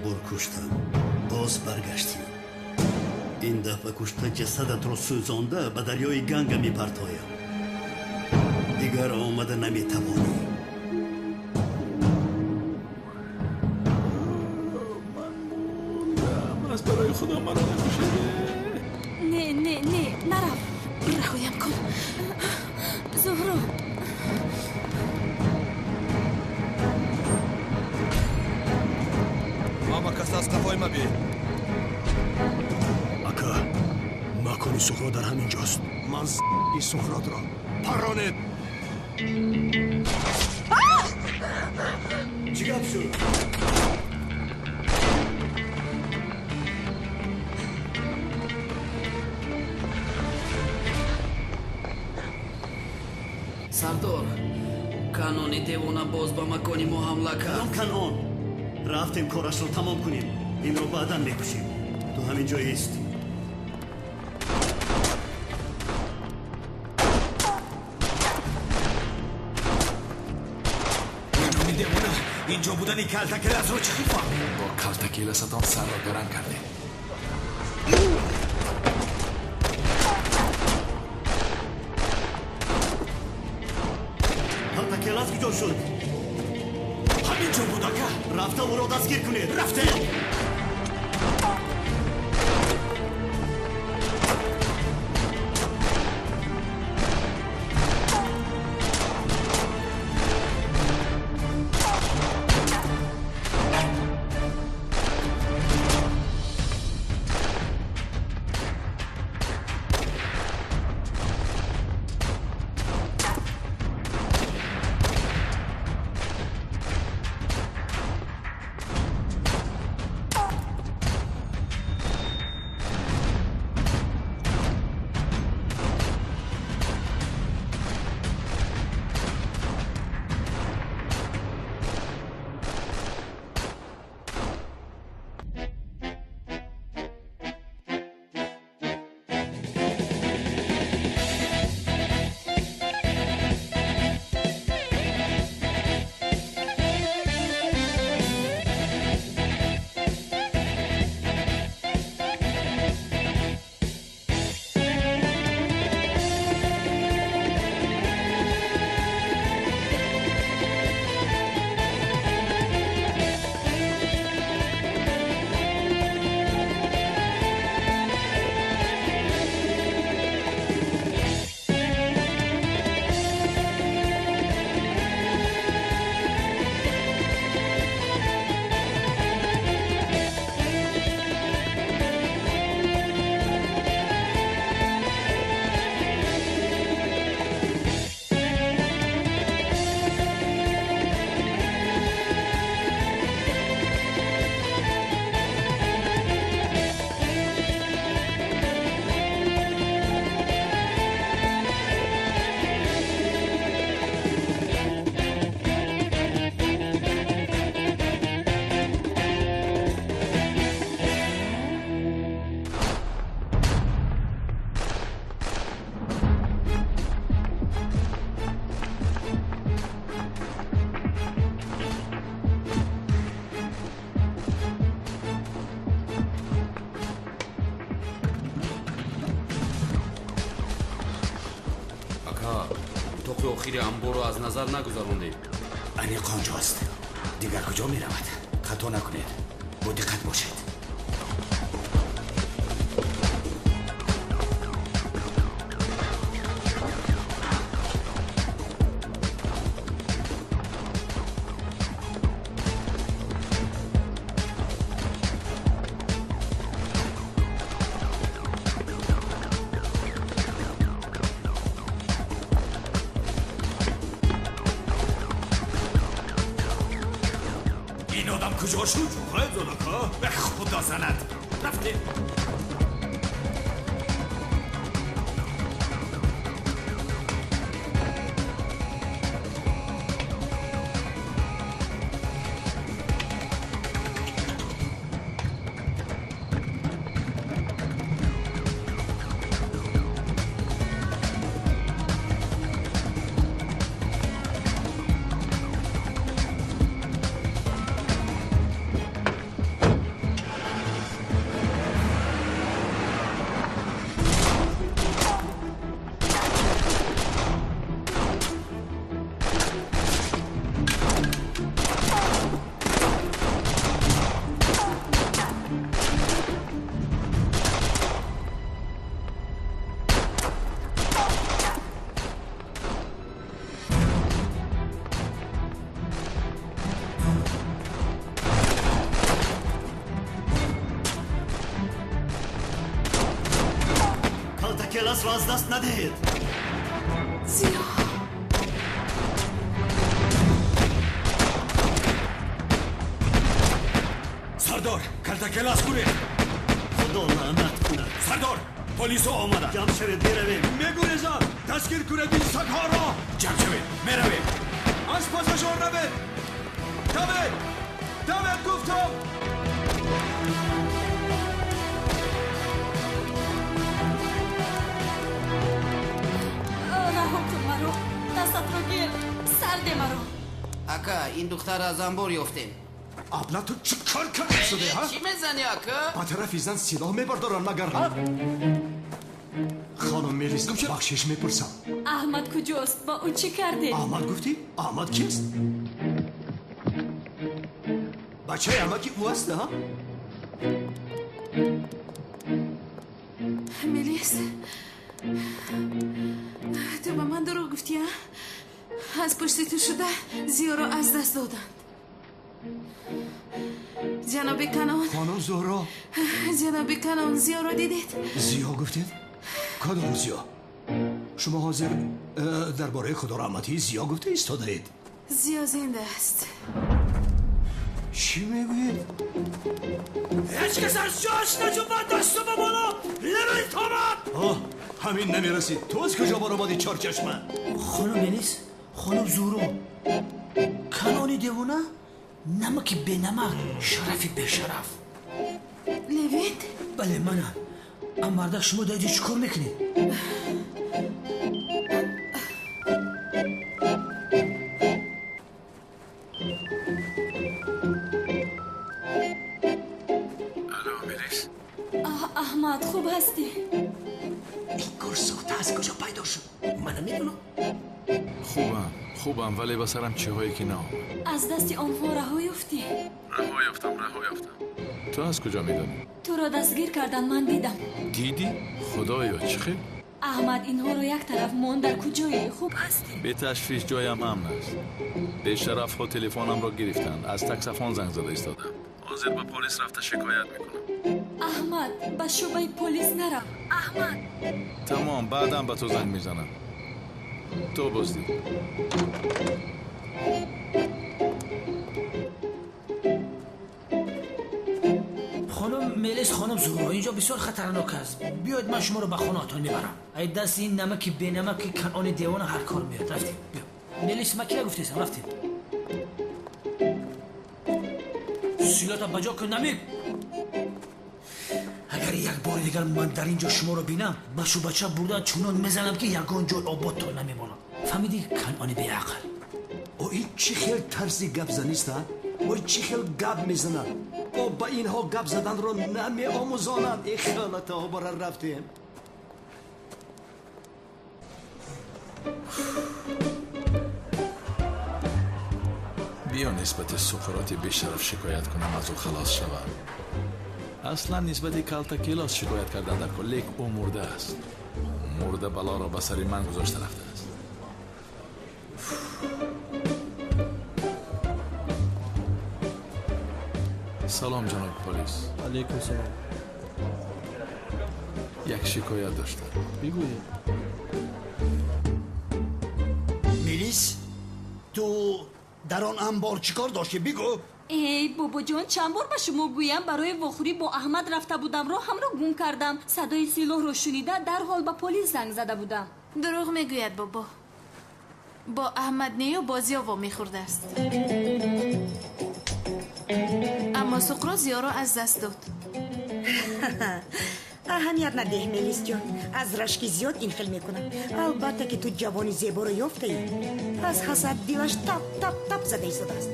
Як бор куштам, боз баргаштӣ. Ин дафъа кушта, ҷасадатро сӯзонда, ба дарёи Ганга мепартоям. Дигар омада наметавонӣ. Ман мурдам, аз барои Худо маро накушед. Не, не, не, нарав, раҳоям кун, Зуҳро. Ҳама кас аз қафои ма бе. Ака, макони Суҳро дар ҳамин ҷост. Ман и Суҳротро парронед. Чӣ гап шуд? Сардор, Канони девона боз ба макони мо ҳамла кард. Кадом Канон? Рафтем, корашро тамом кунем. Инро баъдан мекушем. Ту ҳамин ҷо ист. Канони девона инҷо будани Калтакеласро чӣ хел фаҳмид? Бо Калтакеласатон сарро гаранг кардем. Калтакелас куҷо шуд? Ҳамин ҷо буд, ака. Рафта ӯро дастгир кунед. Рафтем. Ака, утоқи охири амборро аз назар нагузарондем. Аниқ онҷост. Дигар куҷо меравад? Хато накунед, бо диққат бошед. Ин одам куҷо шуд? Ғайб зад, ака. Ба Худо занад. Рафтем. Шансро аз даст надиҳед. Зиё. Сардор, калтакелас гурехт. Худо лаънат кунад. Сардор, полисҳо омаданд. Ҷамъ шавед, меравем. Мегурезанд. Дастгир кунед ин сагҳоро. Ҷамъ шавед, меравем. Аз пасашон равед. Давед! Давед гуфтам! Раҳо кун маро. Дастатро гир. Сарде маро. Ака, ин духтар аз анбор ёфтем. Абла, ту чӣ кор карда шуде, ҳа? Чӣ мезанӣ, ака? Ба тарафи зан силоҳ мебардоранд, магар, ҳа? Хонум Мелис, бахшиш мепурсам. Аҳмад куҷост? Ба ӯ чӣ кардед? Аҳмад гуфтӣ? Аҳмад кист? Бачаи амаки ӯ аст, ҳа? Мелис, ту ба ман дурӯғ гуфтӣ, а? Аз пушти ту шуда Зиёро аз даст доданд. Ҷаноби Канон. Хонум Зуҳро. Ҷаноби Канон, Зиёро дидед? Зиё гуфтед? Кадом Зиё? Шумо ҳозир дар бораи худораҳматии Зиё гуфта истодаед. Зиё зинда аст. Чӣ мегӯед? Ҳеҷ кас аз ҷояш наҷунбад, дасту ба боло лементомад. Ҳамин намерасид. Ту аз куҷо баромадӣ, чорчашма? Хонум Мелис, хонум Зуҳро, Канони девона, намаки бенамак, шарафи бешараф. Левент? Бале, манам. Ам мардак, шумо дар инҷо чӣ кор мекунед? Алло, Мелис? Аҳмад, хуб ҳастӣ? Ин курсухта аз куҷо пайдо шуд? Ман намедонам. Хубам, хубам, вале ба сарам чиҳое ки наомад. Аз дасти онҳо раҳо ёфтӣ? Раҳо ёфтам, раҳо ёфтам. Ту аз куҷо медонӣ? Туро дастгир кардан, ман дидам. Дидӣ? Худоё, чӣ хел? Аҳмад, инҳоро як тараф мон, дар куҷое? Хуб ҳастӣ? Беташвиш, ҷоям амн аст. Бешарафҳо телефонамро гирифтанд. Аз таксафон занг зада истодам. Ҳозир ба полис рафта шикоят мекунам. Аҳмад, ба шӯъбаи полис нарав. Аҳмад. Тамом, баъдан ба ту занг мезанам. То боздид. Хонум Мелис, хонум Зуҳро, инҷо бисёр хатарнок аст. Биёед, ман шуморо ба хонаатон мебарам. Ай дасти ин намаки бенамаки Канони девона ҳар кор меояд. Рафтем, биё. Мелис, ман ки нагуфтесам, рафтем. Силота ба ҷо кун, намик. Агар як бори дигар ман дар ин ҷо шуморо бинам, ба шӯъбача бурдан чунон мезанам, ки ягон ҷой ободтон намемонам. Фаҳмидӣ, Канони беақл? О, ин чӣ хел тарзи гапзанист, а? Ой, чӣ хел гап мезанад? О, ба инҳо гап заданро намеомӯзонанд. Э, халатаҳо, бара рафтем. Биё нисбати Суқроти бешараф шикоят кунам, аз ӯ халос шавам. Аслан нисбати Калтакелос шикоят кардан дар кор, лек ӯ мурда аст. Мурда балоро ба сари ман гузошта рафтааст. Салом, ҷаноби полис. Алейкум салом. Як шикоят доштам. Бигӯед. Мелис, ту дар он анбор чӣ кор доштӣ? Бигӯ. Эй, бобоҷон, чанд бор ба шумо гӯям, барои вохӯрӣ бо Аҳмад рафта будам, роҳамро гум кардам. Садои силоҳро шунида, дарҳол ба полис занг зада будам. Дурӯғ мегӯяд, бобо. Бо Аҳмад нею бо Зиё вомехӯрдааст. Аммо Суқрот Зиёро аз даст дод. Аҳамият надеҳ, Мелисҷон. Аз рашки зиёд ин хел мекунад. Албатта ки ту ҷавони зеборо ёфтаӣ. Аз ҳасад дилаш тап тап тап зада истодааст.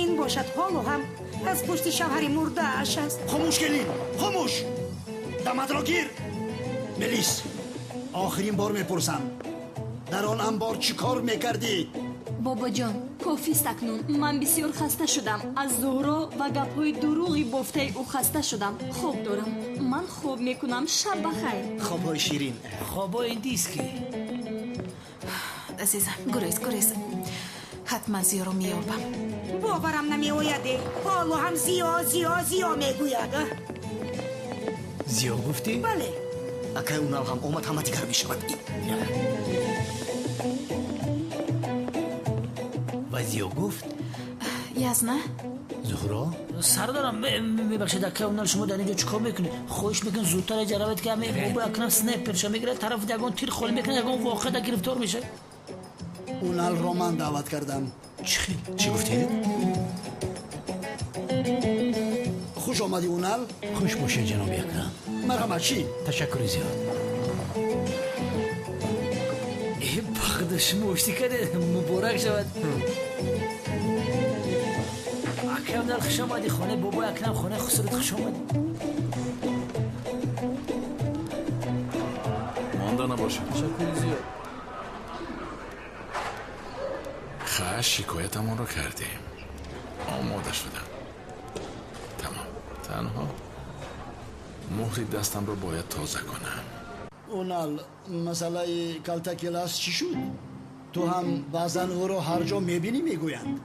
Ин бошад ҳоло ҳам аз пушти шавҳари мурдааш аст. Хомӯш, келин, хомӯш! Даматро гир! Мелис, охирин бор мепурсам. Дар он анбор чӣ кор мекардӣ? Бобоҷон, кофист акнун. Ман бисёр хаста шудам. Аз Зуҳро ва гапҳои дурӯғи бофтаи ӯ хаста шудам. Хоб дорам. Ман хоб мекунам. Шаб ба хайр. Хобҳои ширин. Хобҳои индийский. Азизам, гурез, гурез. Ҳатман Зиёро меёбам. Боварам намеояд. Ҳоло ҳам Зиё, Зиё, Зиё мегӯяд. Зиё гуфтӣ? Бале. Акай Унал ҳам омад, ҳама дигар мешавад. Ва Зиё гуфт: Язна? Зуҳро? Сардорам, мебахшед, акай Унал, шумо дар ин ҷо чӣ кор мекунед? Хоҳиш мекунед, зудтар инҷа равед, ки ҳаме бобои Акрам снайперша мегирад, тарафи ягон тир холӣ мекунад, ягон воқеа да гирифтор мешавад. Уналро ман даъват кардам. Чӣ хел? Чӣ гуфтед? Хуш омадӣ, Унал. Хуш бошед, ҷаноби Акрам. Марҳамат, чӣ? Ташаккури зиёд. Э, бахда, шумо оштӣ кардед, муборак шавад. Акай Унал, хуш омадӣ, хонаи бобои Акрам, хонаи хусурат, хуш омадӣ. Монда набошед. Ташаккури зиёд. Хаш, шикоятамонро кардем. Омода шудам. Тамом. Танҳо муҳри дастамро бояд тоза кунам. Унал, масъалаи Калтакелас чӣ шуд? Ту ҳам баъзан ӯро ҳар ҷо мебинӣ, мегӯянд.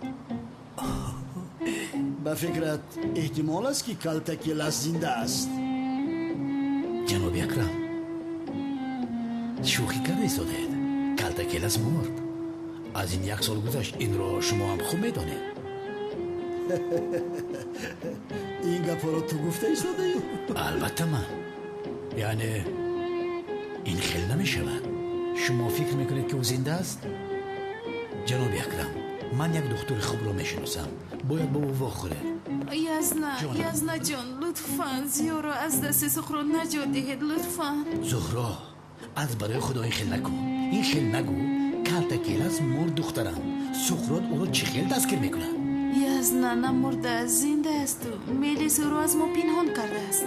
Ба фикрат, эҳтимол аст, ки Калтакелас зинда аст? Ҷаноби Акрам, шӯхӣ карда истодаед. Калтакелас мурд. Аз ин як сол гузашт, инро шумо ҳам хуб медонед. Ин гапҳоро ту гуфта истодаӣ? Албатта ман. Яъне ин хел намешавад. Шумо фикр мекунед, ки ӯ зинда аст? Ҷаноби Акрам, ман як духтури хубро мешиносам. Бояд бо ӯ вохӯред. Язна, Язна ҷон, лутфан Зиёро аз дасти Суқрот наҷот диҳед, лутфан. Зуҳро, аз барои Худо ин хел накун. Ин хел нагӯ. Калтакелас мурд, духтарам. Суқрот ӯро чӣ хел дастгир мекунад? Язна намурдааст, зинда асту. Мелис ӯро аз мо пинҳон кардааст.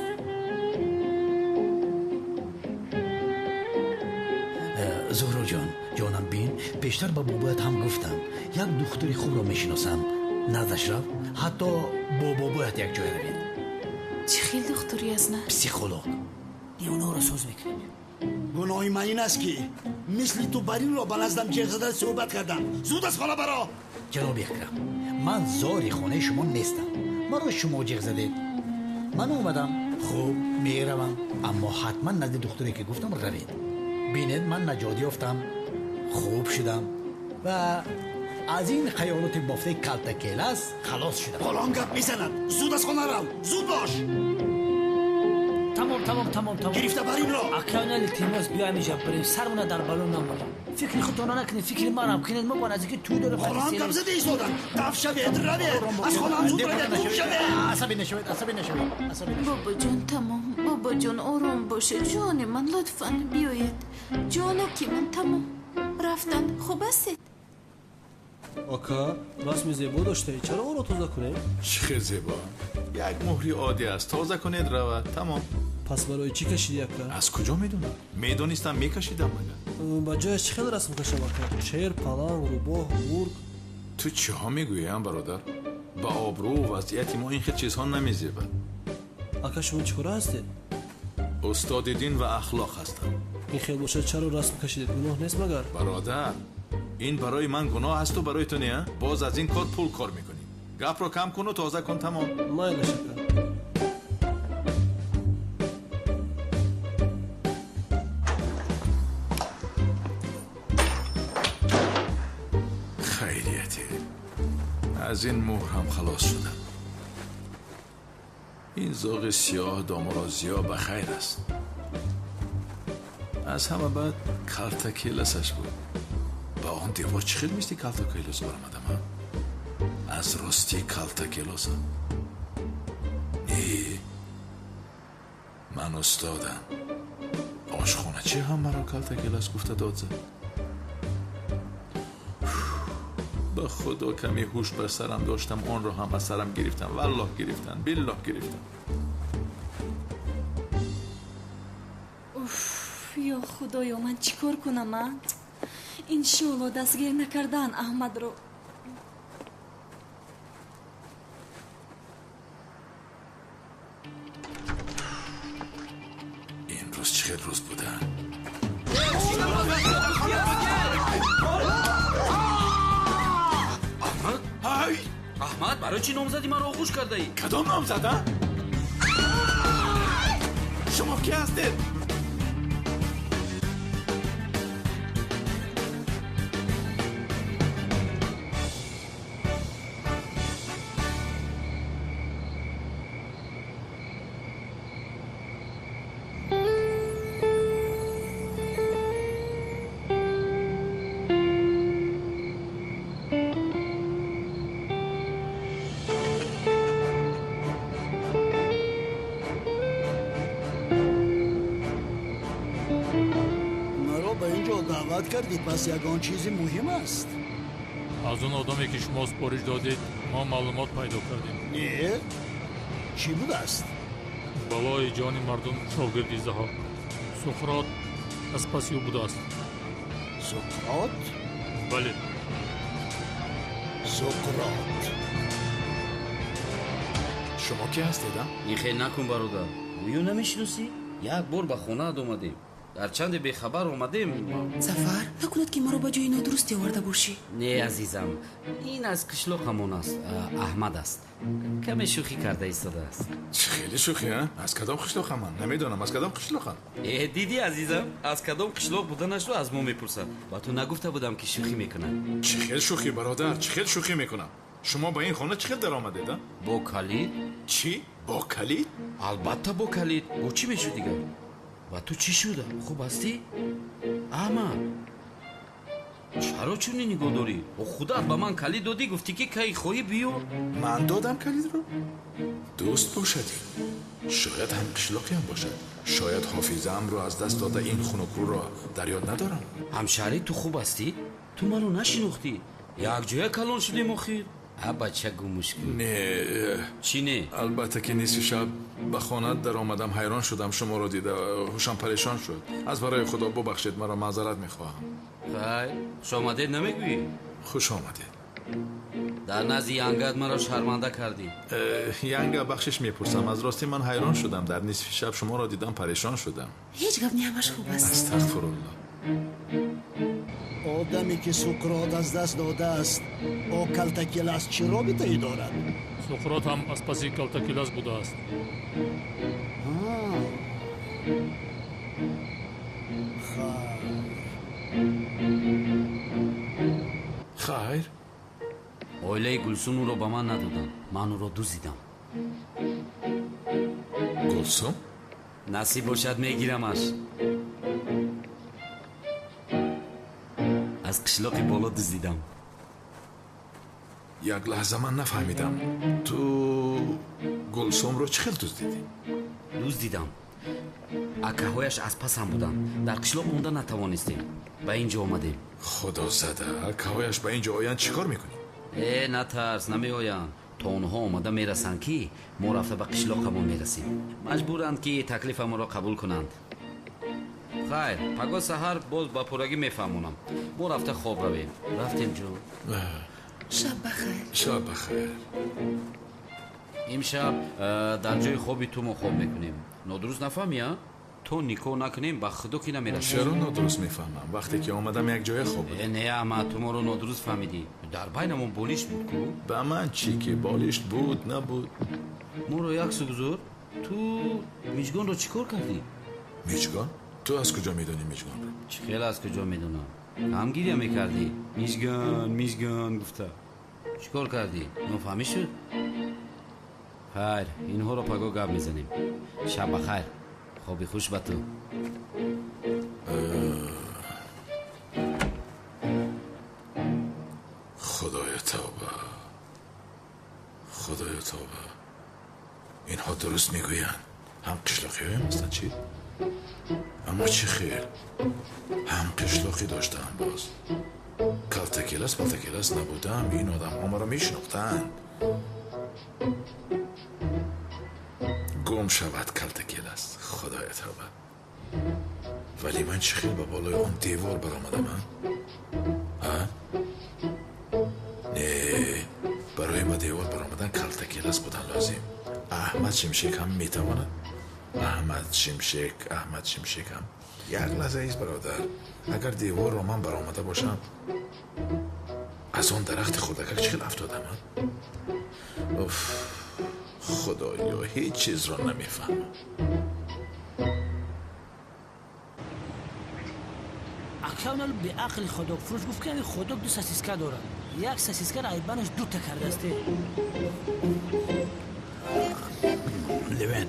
Зуҳроҷон, ҷонам, бин, пештар ба бобоят ҳам гуфтам. Як духтури хубро мешиносам. Наздаш рав, ҳатто бо бобоят якҷоя равед. Чӣ хел духтур, Язна? Психолог. Девонаро соз мекунем. Гуноҳи ман ин аст, ки мисли ту баринро ба наздам ҷеғ зада суҳбат кардам. Зуд аз хона баро! Ҷаноби Акрам, ман зори хонаи шумо нестам. Маро шумо ҷеғ задед. Ман омадам. Хуб, меравам. Аммо ҳатман назди духтуре, ки гуфтам, равед. Бинед, ман наҷот ёфтам, хуб шудам ва аз ин хаёлоти бофтаи Калтакелас халос шудам. Ҳолон гап мезанад. Зуд аз хона рав, зуд бош. Тамом, тамом, тамом, тамом. Гирифта бар инро. Акай Унал, илтимос, биё ҳаминҷа бирем, сармона дар бало намонем. Фикри худтонро накунед, фикри манам кунед. Мо ба наздики тӯй дорем. Ҳолон гап зада истодам. Даф шавед, равед. Аз хонаам зуд равед, гум шавед. Асабӣ нашавед, асабӣ нашавед, асабӣ нашавед. Бобоҷон, тамом. Бобоҷон, ором бошед. Ҷони ман, лутфан биёед. Ҷонаки ман, тамом. Рафтанд. Хуб ҳастед? Ака, расми зебо доштаед, чаро онро тоза кунем? Чӣ хел зебо? Як муҳри оддӣ аст. Тоза кунед, равад. Тамом. Пас барои чӣ кашидӣ, ака? Аз куҷо медонам? Медонистам, мекашидам магар. Ба ҷояш чӣ хел расм кашам, ака? Шер, паланг, рӯбоҳ, гург? Ту чиҳо мегӯӣ, бародар? Ба обрӯву вазъияти мо ин хел чизҳо намезебад. Ака, шумо чӣ кора ҳастед? Устоди дин ва ахлоқ ҳастам. Ин хел бошад, чаро расм кашидед? Гуноҳ нест магар? Бародар, ин барои ман гуноҳ асту барои ту не? Боз аз ин кор пул кор мекунӣ. Гапро кам куну тоза кун, тамом. Майлаш, ака. Хайрияте, аз ин муҳр ҳам халос шудам. Ин зоғи сиёҳ доморо зиё ба хайр аст. Аз ҳама баъд Калтакеласаш буд. Ба он девор чӣ хел мисли Калтакелос баромадам? Аз рости Калтакелосам? Не, ман устодам. Ошхоначӣ ҳам маро Калтакелас гуфта дод зад. Ба худо, каме ҳуш бар сарам доштам, онро ҳам аз сарам гирифтам. Валлоҳ гирифтам, биллоҳ гирифтам. Уф, ё худоё, ман чӣ кор кунам, а? Иншоалло дастгир накардан Аҳмадро. Имрӯз чӣ хел рӯз буда? Аҳмад? Ҳай! Аҳмад, барои чӣ номзади маро оғӯш кардаӣ? Кадом номзад, а? Шумо кӣ ҳастед? кардӣ, пас ягон чизи муҳим аст. Аз он одаме ки шумо супориш додед, мо маълумот пайдо кардем. Не? Чӣ будааст? Балои ҷони мардум шогирди Заҳҳок. Суқрот аз паси ӯ будааст. Суқрот? Бале. Суқрот. Шумо ки ҳастед, а? Ин хел накун, бародар. Гӯё намешиносӣ? Як бор ба хонаат омадем. Гарчанде бехабар омадем. Зафар, накунад ки маро ба ҷои нодурусте оварда бошӣ. Не, азизам, ин аз қишлоқамон аст, Аҳмад аст. Каме шӯхӣ карда истодааст. Чӣ хеле шӯхӣ, а? Аз кадом қишлоқам ман? Намедонам, аз кадом қишлоқам? Э, дидӣ, азизам, аз кадом қишлоқ буданашро аз мо мепурсад. Ба ту нагуфта будам, ки шӯхӣ мекунад. Чӣ хел шӯхӣ, бародар? Чӣ хел шӯхӣ мекунам? Шумо ба ин хона чӣ хел даромадед, а? Бо калид. Чӣ? Бо калид? Албатта, бо калид. Бо чӣ мешуд дигар? Ба ту чӣ шуда? Хуб ҳастӣ, Аҳмад? Чаро чунин нигоҳ дорӣ? О, худат ба ман калид додӣ, гуфтӣ ки кай хоҳӣ биё. Ман додам калидро? Дӯст бошад ин. Шояд ҳам қишлоқиам бошад. Шояд ҳофизаамро аз даст дода, ин хунукрӯро дар ёд надорам. Ҳамшаҳрӣ, ту хуб ҳастӣ? Ту маро нашинохтӣ? Якҷоя калон шудем охир. А, бача, гумуш кун. Не. Чӣ не? Албатта ки нисфи шаб ба хона даромадам, ҳайрон шудам шуморо дида, ҳушам парешон шуд. Аз барои Худо бубахшед маро, маъзарат мехоҳам. Хайр, хушомадед намегӯӣ? Хуш омадед. Дар назди янгат маро шарманда кардӣ. Янга, бахшиш мепурсам, аз ростӣ ман ҳайрон шудам, дар нисфи шаб шуморо дидам, парешон шудам. Ҳеҷ гап не, ҳамаш хуб аст. Астағфируллоҳ. Одаме ки Суқрот аз даст додааст, бо Калтакелас чӣ робитае дорад? Суқрот ҳам аз паси Калтакелас будааст. Хайр. Оилаи Гулсум ӯро ба ман надоданд, ман ӯро дуздидам. Гулсум? Насиб бошад, мегирамаш. Аз қишлоқи боло дуздидам. Як лаҳза ман нафаҳмидам, ту Гулсумро чӣ хел дуздидӣ? Дуздидам. Акаҳояш аз пасам буданд. Дар қишлоқ монда натавонистем, ба ин ҷо омадем. Худо зада, акаҳояш ба ин ҷо оянд, чӣ кор мекунӣ? Э, натарс, намеоянд. То онҳо омада мерасанд, ки мо рафта ба қишлоқамон мерасем. Маҷбуранд, ки таклифамонро қабул кунанд. Хайр, пагоҳ саҳар боз ба пуррагӣ мефаҳмонам. Мо рафта хоб равем. Рафтем, ҷон. Шаб бахайр. Шаб бахайр. Имшаб дар ҷои хоби ту мо хоб мекунем. Нодуруст нафаҳмӣ, а? То никоҳ накунем, ба худо ки намерасем. Чаро нодуруст мефаҳмам? Вақте ки омадам, як ҷоя хоб будем. Э, не, Аҳмад, ту моро нодуруст фаҳмидӣ. Дар байнамон болишт буд ку. Ба ман чӣ ки болишт буд, набуд? Моро як су гузор. Ту Миҷгонро чӣ кор кардӣ? Миҷгон? Ту аз куҷо медонӣ Миҷгонро? Чӣ хел аз куҷо медонам? Кам гиря мекардӣ? Миҷгон, Миҷгон гуфта. Чӣ кор кардӣ? Нофаҳмӣ шуд? Хайр, инҳоро пагоҳ гап мезанем. Шаб ба хайр. Хоби хуш ба ту. Худоё тавба, худоё тавба. Инҳо дуруст мегӯянд. Ҳам қишлоқиҳоям ҳастанд, чӣ? Аммо чӣ хел? Ҳам қишлоқӣ доштаам, боз Калтакелас палтакелас набудам, ин одамҳо маро мешинохтанд. Гум шавад Калтакелас, худоё тавба. Вале ман чӣ хел ба болои он девор баромадам, а? Не, барои ба девор баромадан Калтакелас будан лозим. Аҳмад Шимшек ҳам метавонад. Аҳмад Шимшек, Аҳмад Шимшек ҳам. Як лаҳза ист, бародар. Агар деворро ман баромада бошам, аз он дарахти хурдакак чӣ хел афтодам, а? Уф, худоё, ҳеҷ чизро намефаҳмам. Акавнал беақли ходокфурӯш гуфт, ки ҳамин ходок ду сосиска дорад. Як сосискаро айбанаш дута кардааст. Левен,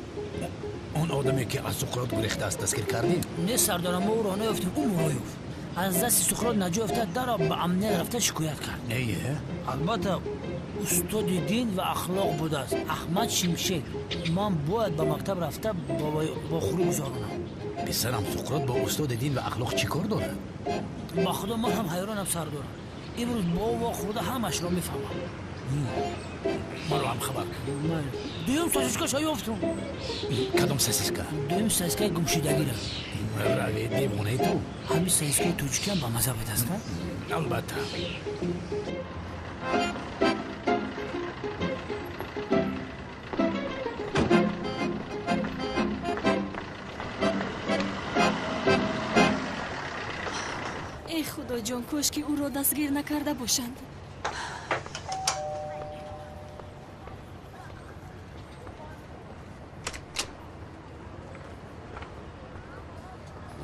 он одаме ки аз Суқрот гурехтааст, дастгир кардем? Не, сардорам, мо ӯро наёфтем, ӯ моро ёфт. Аз дасти Суқрот наҷот ёфта, даро ба амният рафта шикоят кард. Не? Албатта, устоди дин ва ахлоқ будааст Аҳмад Шимшек. Ман бояд ба мактаб рафта вохӯрӣ гузаронам. Писарам, Суқрот бо устоди дин ва ахлоқ чӣ кор дорад? Ба худо ман ҳам ҳайронам сардорам. Имрӯз бо ӯ вохӯрда ҳамашро мефаҳмам. Маро ҳам хабар кун. Дуюм сосискаша ёфтум. Кадом сосиска? Дуюм сосискаи гумшидагира. Раве девонаи ту. Ҳамин сосискаи тоҷикиам ба маза будаст, Албатта. Эй худоҷон, кош ки ӯро дастгир накарда бошанд.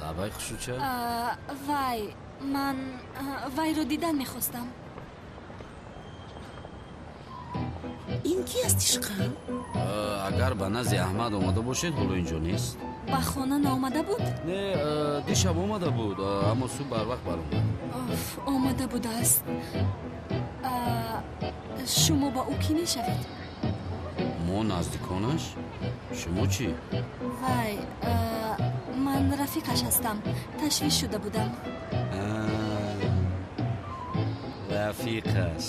Лабай хушуча? Вай, ман вайро дидан мехостам. Ин ки аст ишқам? Агар ба назди Аҳмад омада бошед, ҳоло инҷо нест. Ба хона наомада буд? Не, дишаб омада буд, аммо субҳ барвақт баромад. Оф, омада будааст. Шумо ба ӯ кӣ мешавед? Мо наздиконаш? Шумо чӣ? Вай, ман рафиқаш ҳастам. Ташвиш шуда будам. Рафиқаш?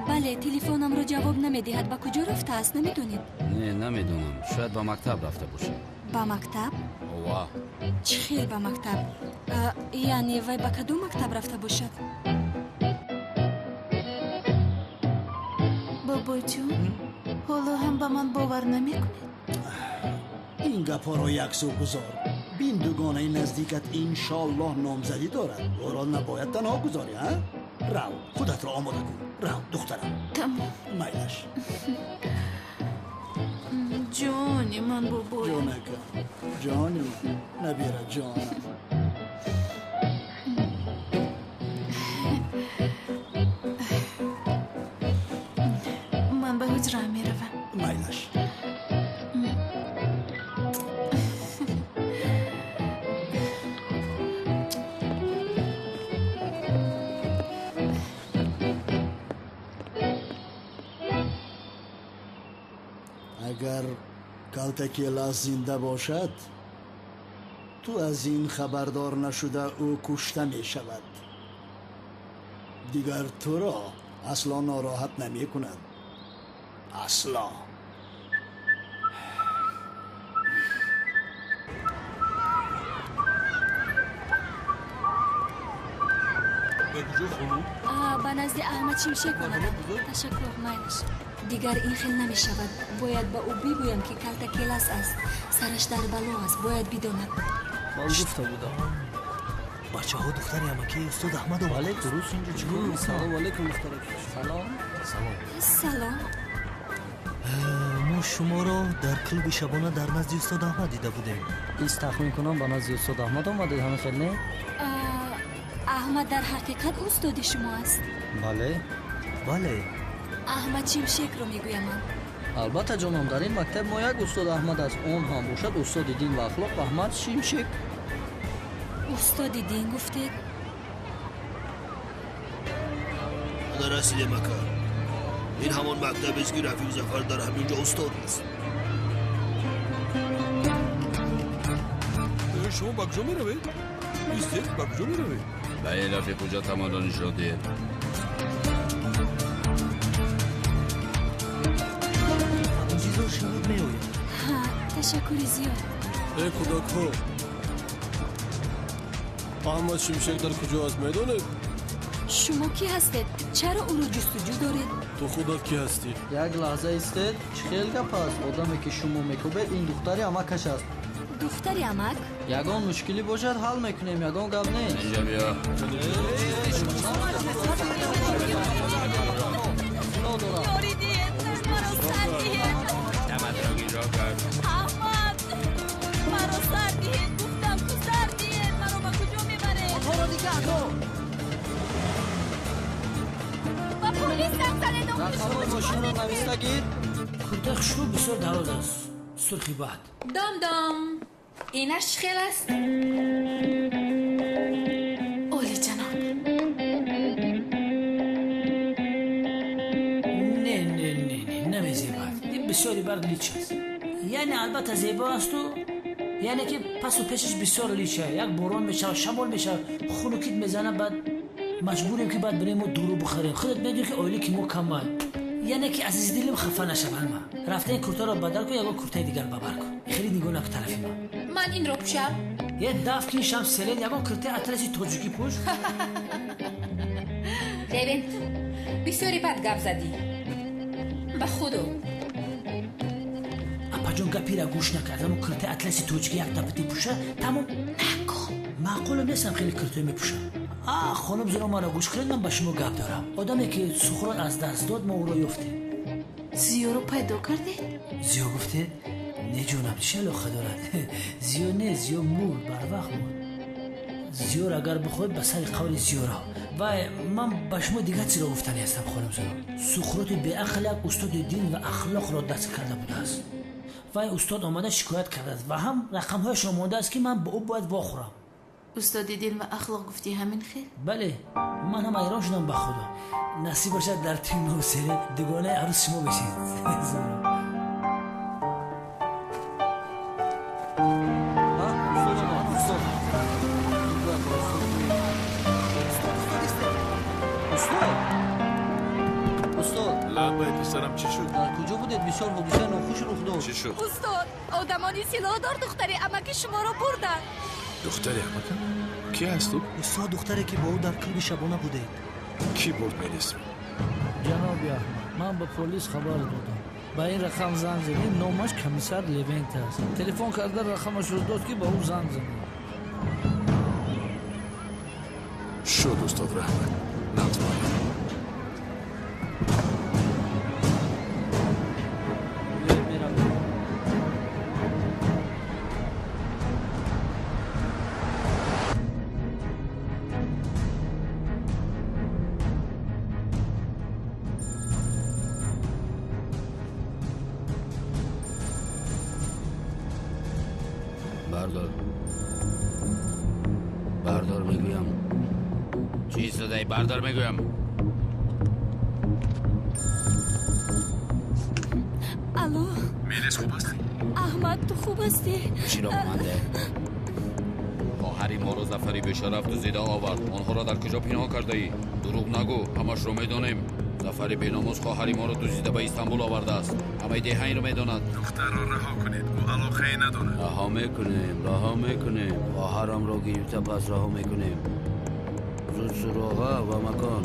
Бале, телефонамро ҷавоб намедиҳад. Ба куҷо рафтааст, намедонед? Не, намедонам. Шояд ба мактаб рафта бошад. Ба мактаб? Ова. Чӣ хел ба мактаб? Яъне вай ба кадом мактаб рафта бошад? Бобоҷон, ҳоло ҳам ба ман бовар намекунед? Ин гапҳоро яксӯ гузор. Бин, дугонаи наздикат иншоаллоҳ номзадӣ дорад. Ӯро набояд танҳо гузорӣ, а? Рав, худатро омода кун. Рав, духтарам. Тамом. Майлаш. Ҷони ман, бобоям. Ҷонакам, ҷони ман, набира ҷонам. Ман ба ҳуҷра меравам. Майлаш. Агар Калтакелас зинда бошад, ту аз ин хабардор нашуда ӯ кушта мешавад. Дигар туро асло нороҳат намекунад. Асло. Ба куҷо, хонум? Ба назди Аҳмад Шимшек омадам. Ташаккур, майлаш. Дигар ин хел намешавад. Бояд ба ӯ бигӯям, ки Калтакелас аст. Сараш дар бало аст, бояд бидонад. Ман гуфта будам. Бачаҳо, духтари амакии устод Аҳмад омад. Бале, дуруст, инҷо чӣ кор? Салом алейкум, духтарак. Салом. Салом. Салом. Мо шуморо дар клуби шабона дар назди устод Аҳмад дида будем. Ис тахмин кунам ба назди устод Аҳмад омадед, ҳамин хел не? Аҳмад дар ҳақиқат устоди шумо аст? Бале. Бале. Аҳмад Шимшекро мегӯям ман. Албатта ҷонам, дар ин мактаб мо як устод Аҳмад аст. Он ҳам бошад устоди дин ва ахлоқ Аҳмад Шимшек. Устоди дин гуфтед? Нарасидем, ака. Ин ҳамон мактабест, ки Рафиқ Зафар дар ҳамин ҷо устод аст. Шумо ба куҷо меравед? Истед, ба куҷо меравед? Ба ин рафиқ ҳуҷҷатамонро нишон диҳед. Интизор шавед, меояд. Ҳа, ташаккури зиёд. Э кӯдакҳо, Аҳмад Шимшек дар куҷо аст, медонед? Шумо кӣ ҳастед? Чаро ӯро ҷустуҷӯ доред? Ту худат кӣ ҳастӣ? Як лаҳза истед, чӣ хел гап аст? Одаме ки шумо мекӯбед, ин духтари амакаш аст. Духтари амак? Ягон мушкилӣ бошад, ҳал мекунем, ягон гап нест. Инҷа биё. Ёрӣ диҳед, маро сар диҳед. Даматро гиҷо кард. Аҳмад, маро сар диҳед, гуфтам ту сар диҳед, маро ба куҷо мебаред? Онҳоро нигаҳ дор. Ба полис занг занед. Рақамҳои мошинро нависта гир. Куртаи хушрӯ бисёр дароз аст, сурхи бад. Дом дом, инаш чӣ хел аст? Олиҷаноб. Не, не, не, не, намезебад. Ин бисёри барг лич аст. Яъне албатта зебо асту Яъне ки пасу пешаш бисёр лича, як борон мешавад, шамол мешавад, хунукит мезанад, баъд маҷбурем ки баъд бирем мо дору бихарем. Худат медонӣ ки оиле ки мо камай. Яъне ки азиздилим хафа нашавад ма. Рафта ин куртаро бадал кун, ягон куртаи дигар бабар кун. Хеле нигоҳ накун тарафи ман. Ман инро пӯшам? Е даф кин шам селен, ягон куртаи атласи тоҷикӣ пӯш. Левент, бисёре бад гап задӣ. Ба худо. Апаҷон гапира гӯш накард, аммо куртаи атласи тоҷикӣ як дапати пӯша, тамом. Накун. Маъқулам нестам хеле куртаи мепӯшам. А, хонум зиро маро гӯш кунед, ман ба шумо гап дорам. Одаме ки Сухрот аз даст дод, мо ӯро ёфтем. Зиёро пайдо кардед? Зиё гуфтед? Не ҷонам, чӣ алоқа дорад? Зиё не, Зиё мурд, барвақт мурд. Зиёр агар бихоҳед ба сари қавли Зиёро. Вай, ман ба шумо дигар чиро гуфтанӣ ҳастам, хонум зиро. Сухроти беақл як устоди дин ва ахлоқро даст карда будааст. Вай устод омада шикоят кардааст ва ҳам рақамҳояшро мондааст ки ман ба ӯ бояд вохӯрам. Устоди дин ва ахлоқ гуфтӣ ҳамин хел? Бале, ман ҳам ҳайрон шудам ба худо. Насиб бошад дар тӯи мо сере дугонаи арӯс шумо бишед. Лабай писарам, чӣ шуд? Дар куҷо будед? Бисёр ҳодисаи нохуш рух дод. Чӣ шуд? Устод, одамони силоҳдор духтари амаки шуморо бурданд. Духтари амакам? Ки ҳаст ӯ? Устод, духтаре ки бо ӯ дар клуби шабона будед. Кӣ бурд Мелисро? Ҷаноби Аҳмад, ман ба полис хабар додам. Ба ин рақам занг задем, номаш комиссар Левент аст. Телефон карда рақамашро дод ки ба ӯ занг занем. Шуд, устод Раҳмат. Нағз бояд. بردار بردار میگویم. چیز دادی؟ بردار میگویم. الو میلیس، خوب هستی؟ احمد تو خوب هستی؟ چی را مانده؟ خواهری ما را ظفری به شرف دزدیده آورد. آنها را در کجا پنهان کرده ای؟ دروغ نگو، همش را میدانیم. ظفری بیناموس خواهری ما را دزدیده به استانبول آورده است. همه ده این را میداند. دختر را رها کنید، او علاقه ندارد. رها میکنیم، رها میکنیم. خواهرم را گرفته پس رها میکنیم. زود سراغه و مکان.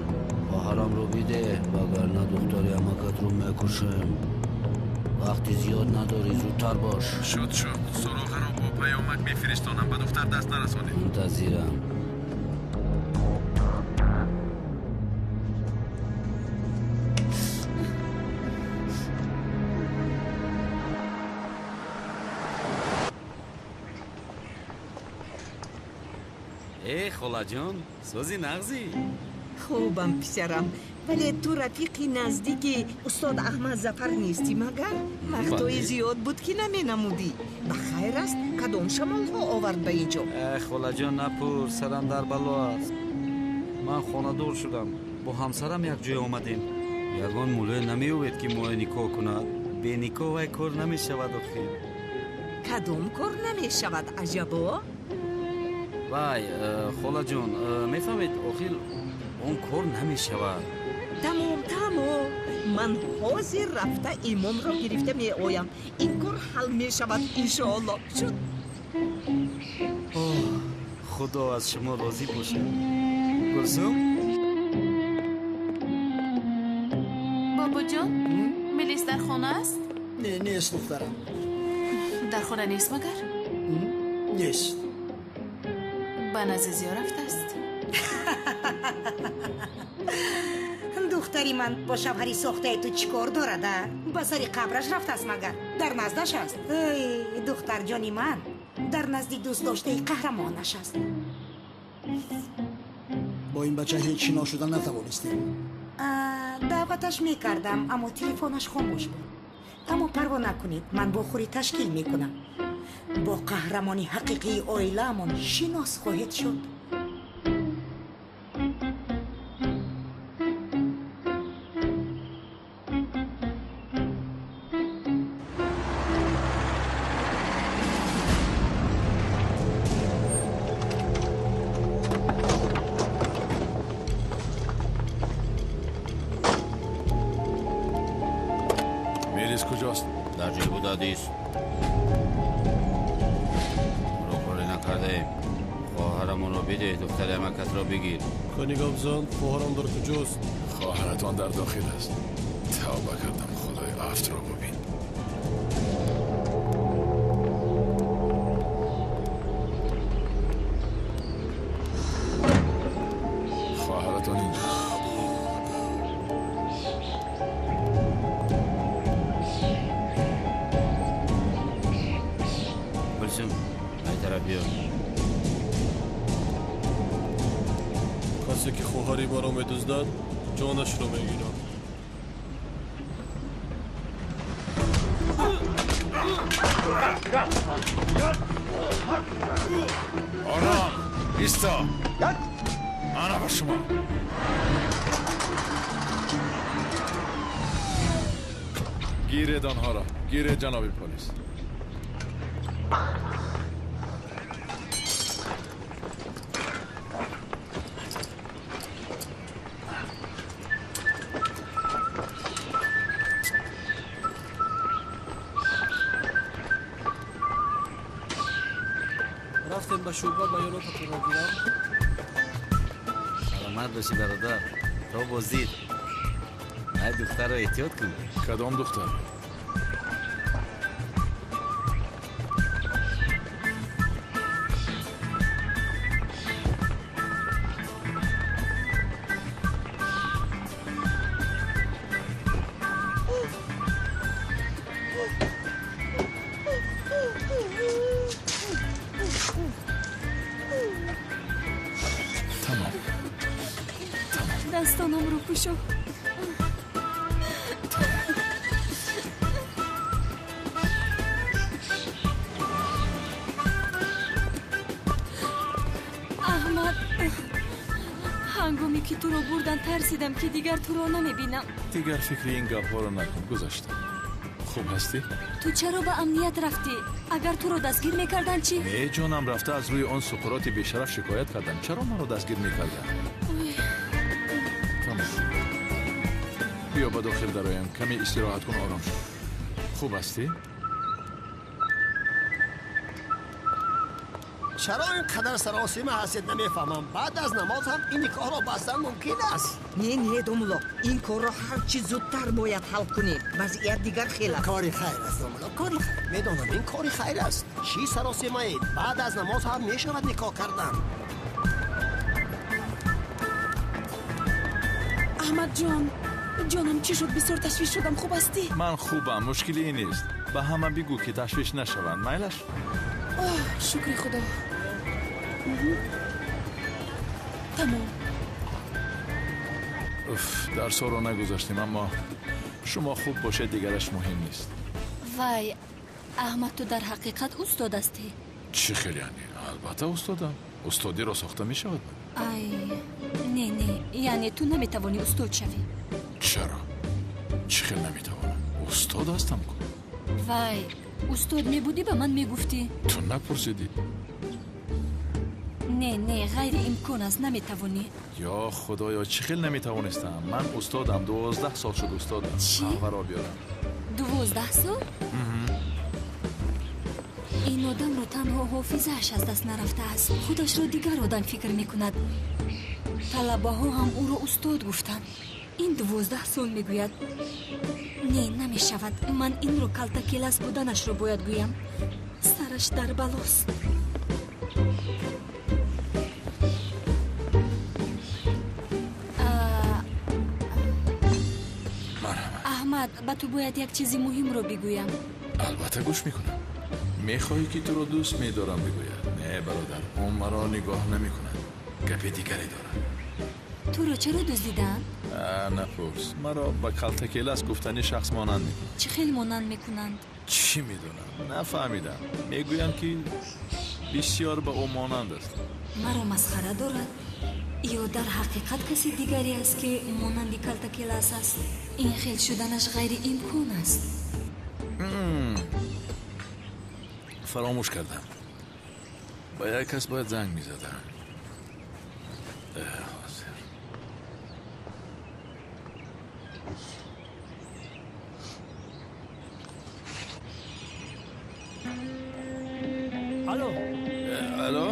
خواهرم رو بیده وگرنه دختری امکت رو میکشم. وقتی زیاد نداری، زودتر باش. شد شد، سراغه را با پیامک میفرستانم، به دختر دست نرسانید. منتظرم. Э, холаҷон, сози нағзӣ? Хубам, писарам, вале ту рафиқи наздики устод Аҳмад Зафар нестӣ магар? Вақтҳои зиёд буд ки наменамудӣ. Ба хайр аст? Кадом шамолҳо овард ба ин ҷо? Э, холаҷон, напурс, сарам дар бало аст. Ман хонадор шудам, бо ҳамсарам якҷоя омадем. Ягон муллое намеёбед ки моро никоҳ кунад? Беникоҳ вай кор намешавад охир. Кадом кор намешавад, аҷабо? Вай, холаҷон, мефаҳмед, охир он кор намешавад. Тамом, тамом, ман ҳозир рафта имомро гирифта меоям. Ин кор ҳал мешавад, иншоалло. Шуд. Оҳ, худо аз шумо розӣ бошад. Гулсум? Бобоҷон, Мелис дар хона аст? Не, нест, духтарам. Дар хона нест магар? Нест. Ба назди Зиё рафтааст. Духтари ман бо шавҳари сохтаи ту чӣ кор дорад, а? Ба сари қабраш рафтааст магар? Дар наздаш аст? Эй, духтарҷони ман дар назди дӯстдоштаи қаҳрамонаш аст. Бо ин бача ҳеҷ шинос шуда натавонистем. Даъваташ мекардам, аммо телефонаш хомӯш буд. Аммо парво накунед, ман бохӯрӣ ташкил мекунам. Бо қаҳрамони ҳақиқии оилаамон шинос хоҳед шуд. Мелис куҷост? Дар ҷои будадист. Ро коре накардаем. Хоҳарамонро бидеҳ, духтари амакатро бигир. Кани гап зан, хоҳарам дар куҷост? Хоҳаратон дар дохил аст. Тавба кардам, Худои афтро бубин. Хоҳаратон инҷост. Гулсум, ай тараф биё. Касе ки хоҳари маро медуздад, ҷонашро мегирам. Ором, исто. Ана ба шумо. Гиред онҳоро, гиред ҷаноби полис. Рафтем ба шӯъба баёнотатонро гирам. Саломат бошӣ, бародар. То боздид. Ай духтарро эҳтиёт кун. Кадом духтар? Тамом. Дастонамро кушо. Аҳмад, ҳангоме ки туро бурдан тарсидам, ки дигар туро намебинам. Дигар фикри ин гапҳоро накун, гузашта. Хуб ҳастӣ? Ту чаро ба амният рафтӣ? Агар туро дастгир мекарданд чӣ? Не, ҷонам, рафта аз рӯи он Суқроти бешараф шикоят кардам. Чаро маро дастгир мекарданд? Тамом. Биё ба дохил дароям, каме истироҳат кун, ором шав. Хуб ҳастӣ? Чаро ин қадар саросима ҳастед, намефаҳмам. Баъд аз намоз ҳам ин никоҳро бастан мумкин аст. Не, не, домулло, ин корро ҳарчи зудтар бояд ҳал кунем. Вазъият дигар хел аст. Кори хайр аст, домулло, кори хайр. Медонам, ин кори хайр аст. Чӣ саросимаед? Баъд аз намоз ҳам мешавад никоҳ кардан. Аҳмадҷон, ҷонам, чӣ шуд? Бисёр ташвиш шудам. Хуб ҳастӣ? Ман хубам, мушкиле нест. Ба ҳама бигӯ, ки ташвиш нашаванд. Майлаш? Оҳ, шукри Худо. Тамом. Уф, дарсҳоро нагузаштем, аммо шумо хуб бошед, дигараш муҳим нест. Вай, Аҳмад, ту дар ҳақиқат устод ҳастӣ? Чӣ хел яъне? Албатта устодам. Устодиро сохта мешавад. Ай, не, не, яъне ту наметавонӣ устод шавӣ. Чаро? Чӣ хел наметавонам? Устод ҳастам ку. Вай, устод мебудӣ, ба ман мегуфтӣ. Ту напурсидӣ. Не, не, ғайриимкон аст, наметавонӣ. Ё Худоё, чӣ хел наметавонистам? Ман устодам, 12 сол шуд устодам. Чӣ? Қаҳваро биёрам. 12 сол? Ин одамро танҳо ҳофизааш аз даст нарафтааст. Худашро дигар одам фикр мекунад. Талабаҳо ҳам ӯро устод гуфтанд. Ин 12 сол мегӯяд. Не, намешавад. Ман инро калтакелас буданашро бояд гӯям. Сараш дар балост. Аҳмад, ба ту бояд як чизи муҳимро бигӯям. Албатта, гӯш мекунам. Мехоҳӣ, ки туро дӯст медорам бигӯяд? Не, бародар, ӯ маро нигоҳ намекунад. Гапи дигаре дорад. Туро чаро дуздидаанд? Напурс. Маро ба калтакелас гуфтани шахс монанд мекунанд. Чӣ хел монанд мекунанд? Чӣ медонам, нафаҳмидам. Мегӯянд, ки бисёр ба ӯ монанд аст. Маро масхара дорад? Ё дар ҳақиқат каси дигаре аст, ки монанди калтакелас аст? Ин хел шуданаш ғайриимкон аст. Фаромӯш кардам. Ба як кас бояд занг мезадам. Ҳозир. Алло. Алло,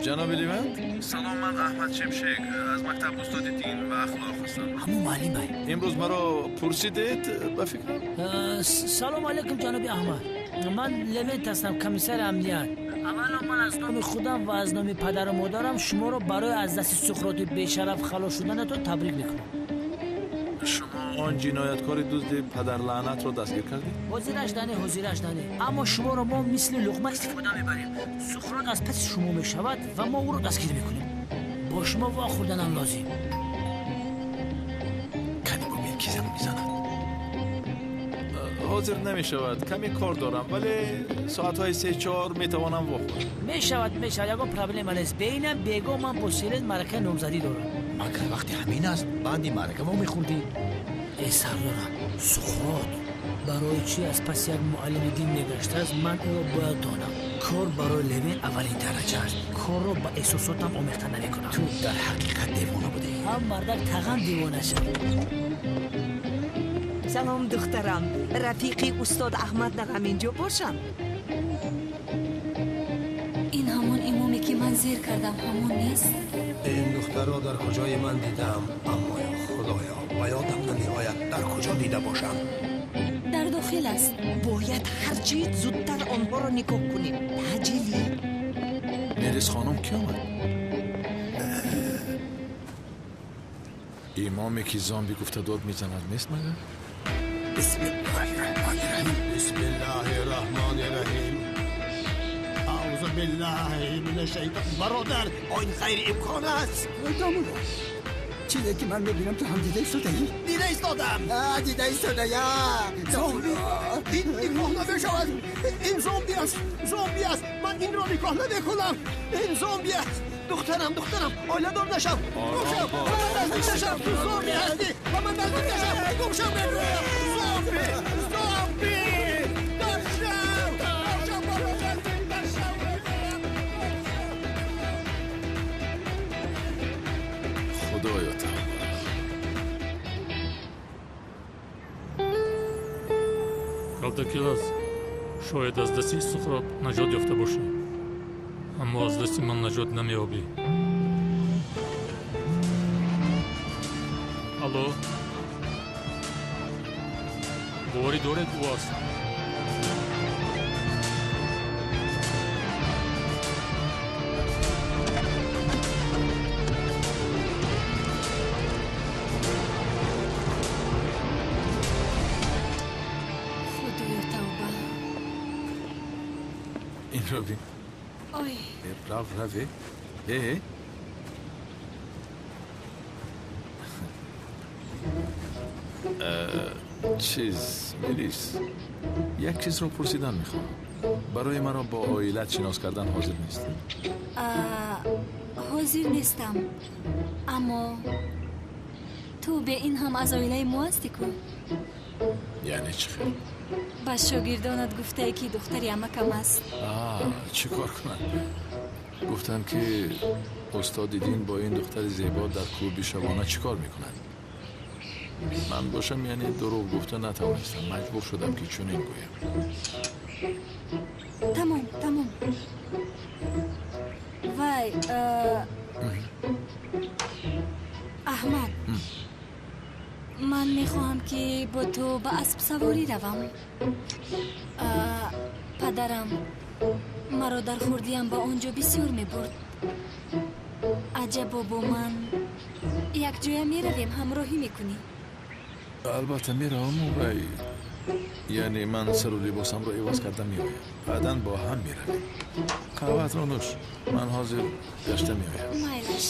ҷаноби Левент? Салом, ман Аҳмад Шимшек аз мактаб устоди дин ва ахлоқ ҳастам. Ҳамун муаллимай. Имрӯз маро пурсидед, ба фикрам? Салом алейкум, ҷаноби Аҳмад. Ман Левент ҳастам, комиссари амният. Аввало ман аз номи худам ва аз номи падару модарам шуморо барои аз дасти Суқроти бешараф халос шуданатон табрик мекунам. Шумо он ҷинояткори дузди падарлаънатро дастгир кардед? Ҳозираш дане, ҳозираш дане. Аммо шуморо мо мисли луқма истифода мебарем. Суқрот аз паси шумо мешавад ва мо ӯро дастгир мекунем. Бо шумо вохӯрданам лозим. Каме бубин, ки занг мезанад. Ҳозир намешавад, каме кор дорам, вале соатҳои 3-4 метавонам вохӯрам. Мешавад, мешавад, ягон проблема нест. Бейнам бего ман бо Селен маъракаи номзадӣ дорам. Магар вақти ҳамин аст, баъди маърака вомехӯрдӣ? Э, сардорам, Суқрот барои чӣ аз паси як муаллими дин мегаштааст, ман ӯро бояд донам. Кор барои Левен аввалин дараҷа аст. Корро ба эҳсосотам омехта намекунам. Ту дар ҳақиқат девона будӣ. Ҳам мардак таған девона шуд. Салом, духтарам. Рафиқи устод Аҳмад дар ҳамин ҷо бошанд? Ин ҳамон имоме ки ман зер кардам, ҳамон нест? Ин духтарро дар куҷои ман дидам, аммо ё худоё, ба ёдам намеояд дар куҷо дида бошам. Дар дохил аст. Бояд ҳарчи зудтар онҳоро нигоҳ кунем. Таъҷилӣ. Мелис хонум, ки омад? Имоме ки зомби гуфта дод мезанад нест магар? Бисмиллоҳир-раҳмонир-раҳим. Бисмиллоҳир-раҳмонир-раҳим. Аъузу биллаҳи минаш-шайтон. Бародар, ин ғайриимкон аст. Домулло, чизе ки ман мебинам ту ҳам дида истодаӣ? Дида истодам. Дида истодаям. Зомби! Ин никоҳ намешавад. Ин зомби аст. Зомби аст. Ман инро никоҳ намекунам. Ин зомби аст. Духтарам, духтарам, оиладор нашав. Гумшав, ба ман наздик нашав. Ту зомби ҳастӣ. Ба ман наздик нашав. Гумшав мегӯям. Зомби! Зомби! Даршав! Даршав, ба ман наздик нашав. Худоё тавба. Калтакилас, шояд аз дасти Суқрот наҷот ёфта бошӣ, аммо аз дасти ман наҷот намеёбӣ. Алло, боварӣ доред, ӯ аст? Худоё тавба. Инро бин. Ой. Рав, рав, э. Чиз, Мелис, як чизро пурсидан мехоҳам. Барои маро бо оилат шинос кардан ҳозир нестӣ? Ҳозир нестам, аммо ту бе ин ҳам аз оилаи мо ҳастӣ ку? Яъне чӣ хел? Ба шогирдонат гуфтае, ки духтари амакам аст. Чӣ кор кунам? Гуфтам, ки устоди дин бо ин духтари зебо дар клуби шабона чӣ кор мекунад? Ман бошам, яъне дурӯғ гуфта натавонистам, маҷбур шудам, ки чунин гӯям. Тамом, тамом. Вай, Аҳмад, ман мехоҳам, ки бо ту ба аспсаворӣ равам. Падарам маро дар хурдиам ба он ҷо бисёр мебурд. Аҷабо бо ман якҷоя меравем, ҳамроҳӣ мекунӣ? Албатта мераваму вай, яъне ман сару либосамро иваз карда меоям, баъдан бо ҳам меравем. Қаҳваатро нӯш, ман ҳозир гашта меоям. Майлаш.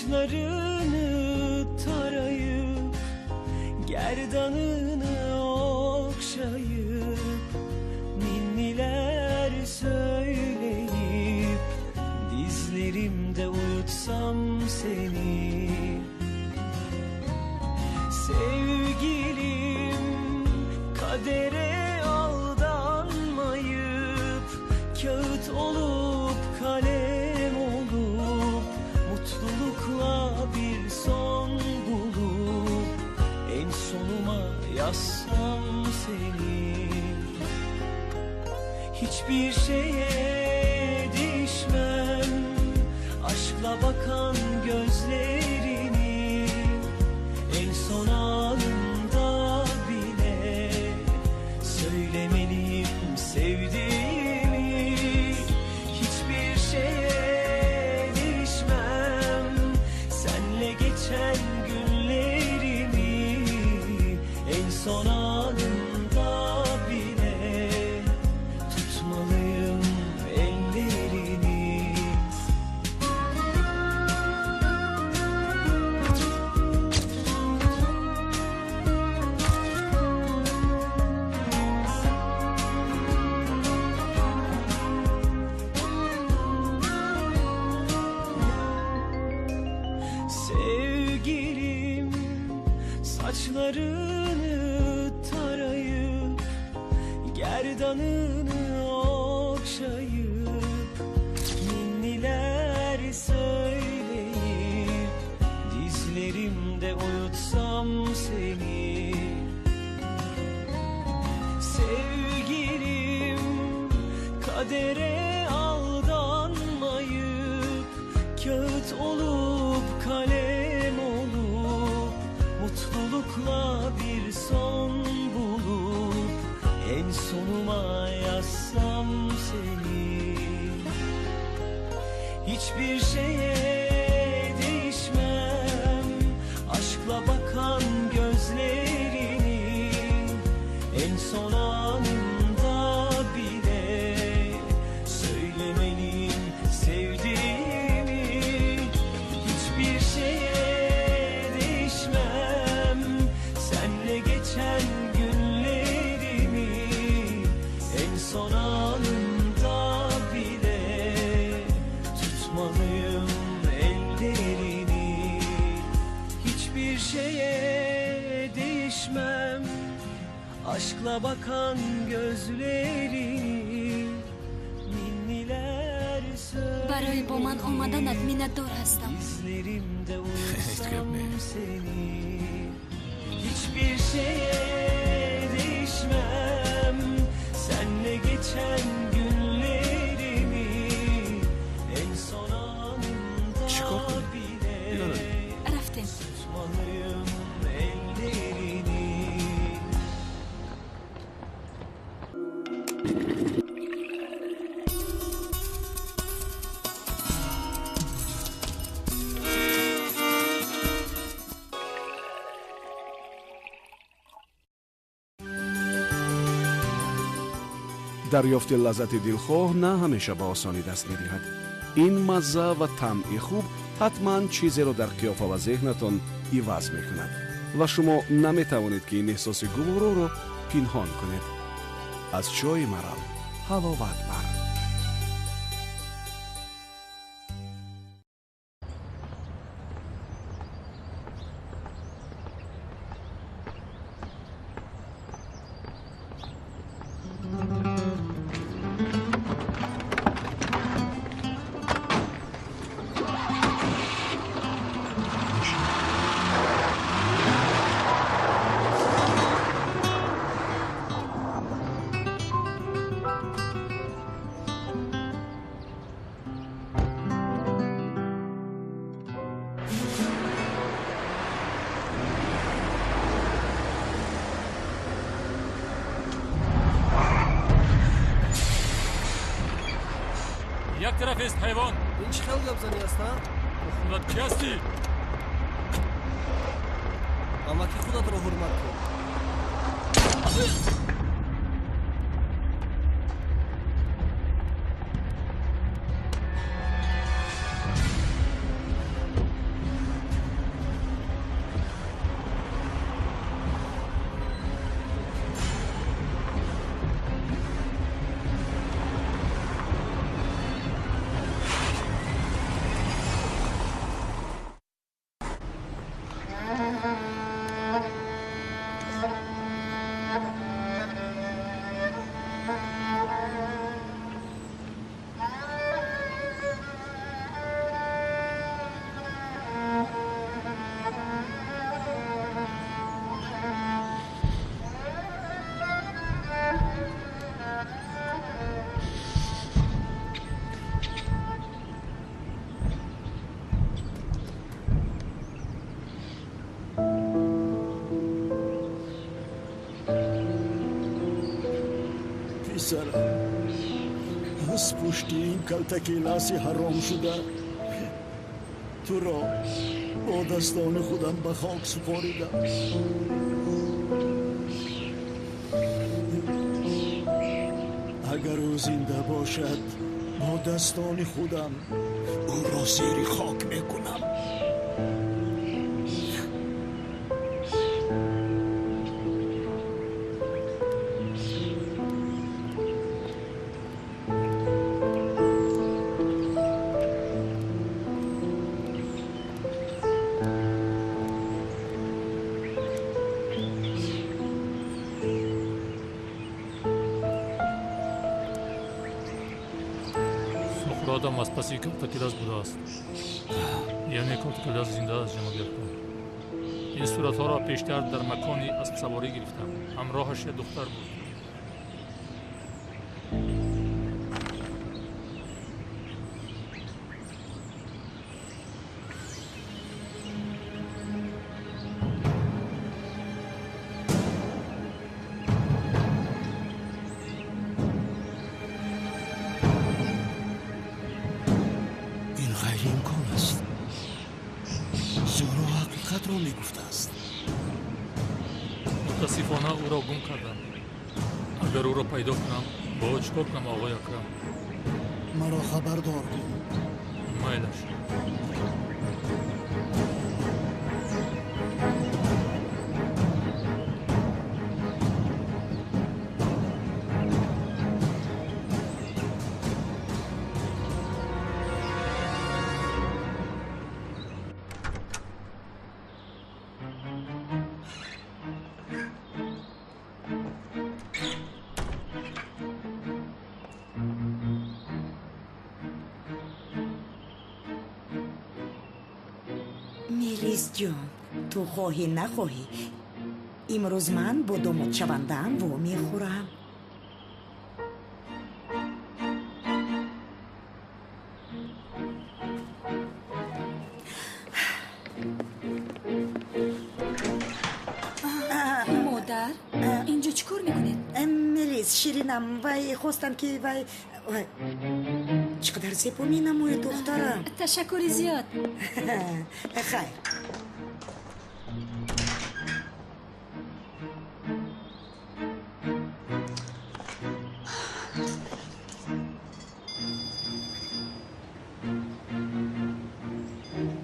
Saçlarını tarayıp, gerdanını okşayıp, ninniler söyleyip, dizlerimde uyutsam seni. Sevgilim, kadere aldanmayıp, kağıt olup kalem olup, mutlulukla bir son bulup, en sonuma yazsam seni. Hiçbir şeye değişmem, aşkla bakan gözlerini, en son anımda bile söylemeliyim sevdiğimi. Hiçbir şeye değişmem, senle geçen günlerimi, en son anımda bile tutmalıyım ellerini. Sevgilim, saçlarını tarayıp, gerdanını okşayıp, ninniler söyleyip, dizlerimde uyutsam seni. Sevgilim, kadere aldanmayıp, kağıt olup kalem olup, mutlulukla bir son bulup, en sonuma yazsam seni. Hiçbir şeye değişmem, aşkla bakan gözlerini, en son anımda bile söylemeliyim sevdiğimi. Hiçbir şeye değişmem, senle geçen günlerimi, en son anımda bile tutmalıyım ellerini. Hiçbir şeye değişmem, aşkla bakan gözlerini, ninniler Барои бо ман омаданат миннатдор ҳастам. Dizlerimde uyutsam seni. Hiçbir şeye değişmem, senle geçen günlerimi, en son anımda bile Рафтем. tutmalıyım ellerini. Дарёфти лаззати дилхоҳ на ҳамеша ба осонӣ даст медиҳад. Ин мазза ва таъми хуб ҳатман чизеро дар қиёфа ва зеҳнатон иваз мекунад ва шумо наметавонед, ки ин эҳсоси гувороро пинҳон кунед. Аз чойи Марал ҳаловат бар. Як тараф эст, ҳайвон! Ин чӣ хел гапзанӣ аст, а? Ту худат кӣ ҳастӣ? Амаки худатро ҳурмат кун. Писарам, аз пушти ин калтакеласи ҳаром шуда туро бо дастони худам ба хок супоридам. Агар ӯ зинда бошад, бо дастони худам ӯро зери хок мекунам. Суқротам аз паси Калтакелас будааст. Яъне Калтакелас зинда аст, ҷаноби Акрам. Ин суратҳоро пештар дар макони аспсаворӣ гирифтам. Ҳамроҳаш як духтар буд. Ин ғайриимкон аст. Зӯро ҳақиқатро мегуфтааст. Мутаассифона ӯро гум кардам. Агар ӯро пайдо кунам, бо ӯ чӣ кор кунам, оғои Акрам? Маро хабардор кун. Майлаш. Мелис ҷон, ту хоҳӣ нахоҳӣ, имрӯз ман бо домодшавандаам вомехӯрам. Модар, инҷо чӣ кор мекунед? Мелис, ширинам, вай хостам ки вай чӣ қадар зебо менамояд, духтарам. Ташаккури зиёд. Хайр.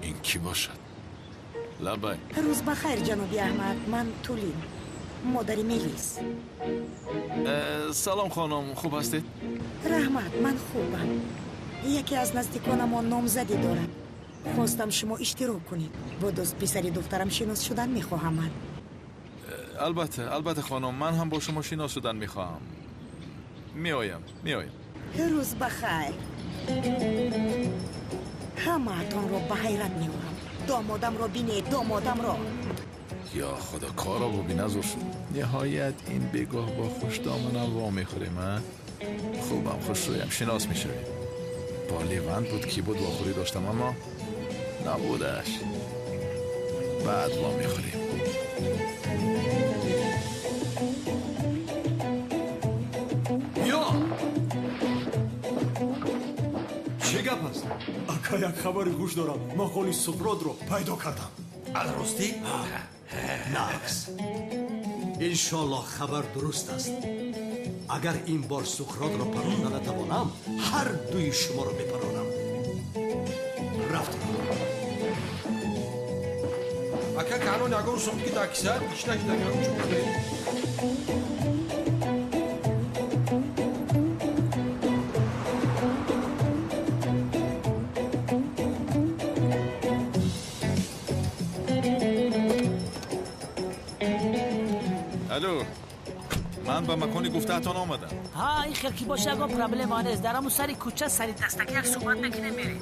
Ин кӣ бошад? Лабай. Рӯз ба хайр, ҷаноби Аҳмад. Ман Тулин, модари Мелис. Салом, хонум, хуб ҳастед? Раҳмат, ман хубам. Яке аз наздиконамон номзадӣ дорад. Хостам шумо иштирок кунед. Бо дӯст писари духтарам шинос шудан мехоҳам ман. Албатта, албатта, хонум, ман ҳам бо шумо шинос шудан мехоҳам. Меоям, меоям. Рӯз ба хайр. Ҳамаатонро ба ҳайрат меорам. Домодамро бинед, домодамро. Ё худо, корро биназур шуд. Ниҳоят ин бегоҳ бо хушдоманам во мехӯрем, а? Хубам, хушрӯям, шинос мешавем. Бо Леванд буд, ки буд вохӯрӣ доштам, аммо набудаш. Баъд во мехӯрем. Ё! Чӣ гап аст? Ака, як хабари гӯш дорам. Ман холи Суқротро пайдо кардам. Алростӣ? Нақс. Иншоллоҳ хабар дуруст аст. Агар ин бор Суқротро паронда натавонам, ҳар дуи шуморо мепаронам. Рафтем. Ака, канон ягон сум ки дар киса ишташидагам чӯ кунед. Алло, ман ба макони гуфтаатон омадам. Ҳа, ин хел ки боша, ягон проблема нест. Дар ҳамун сари кӯча сари дастаки як суҳбат мекунем, мерем.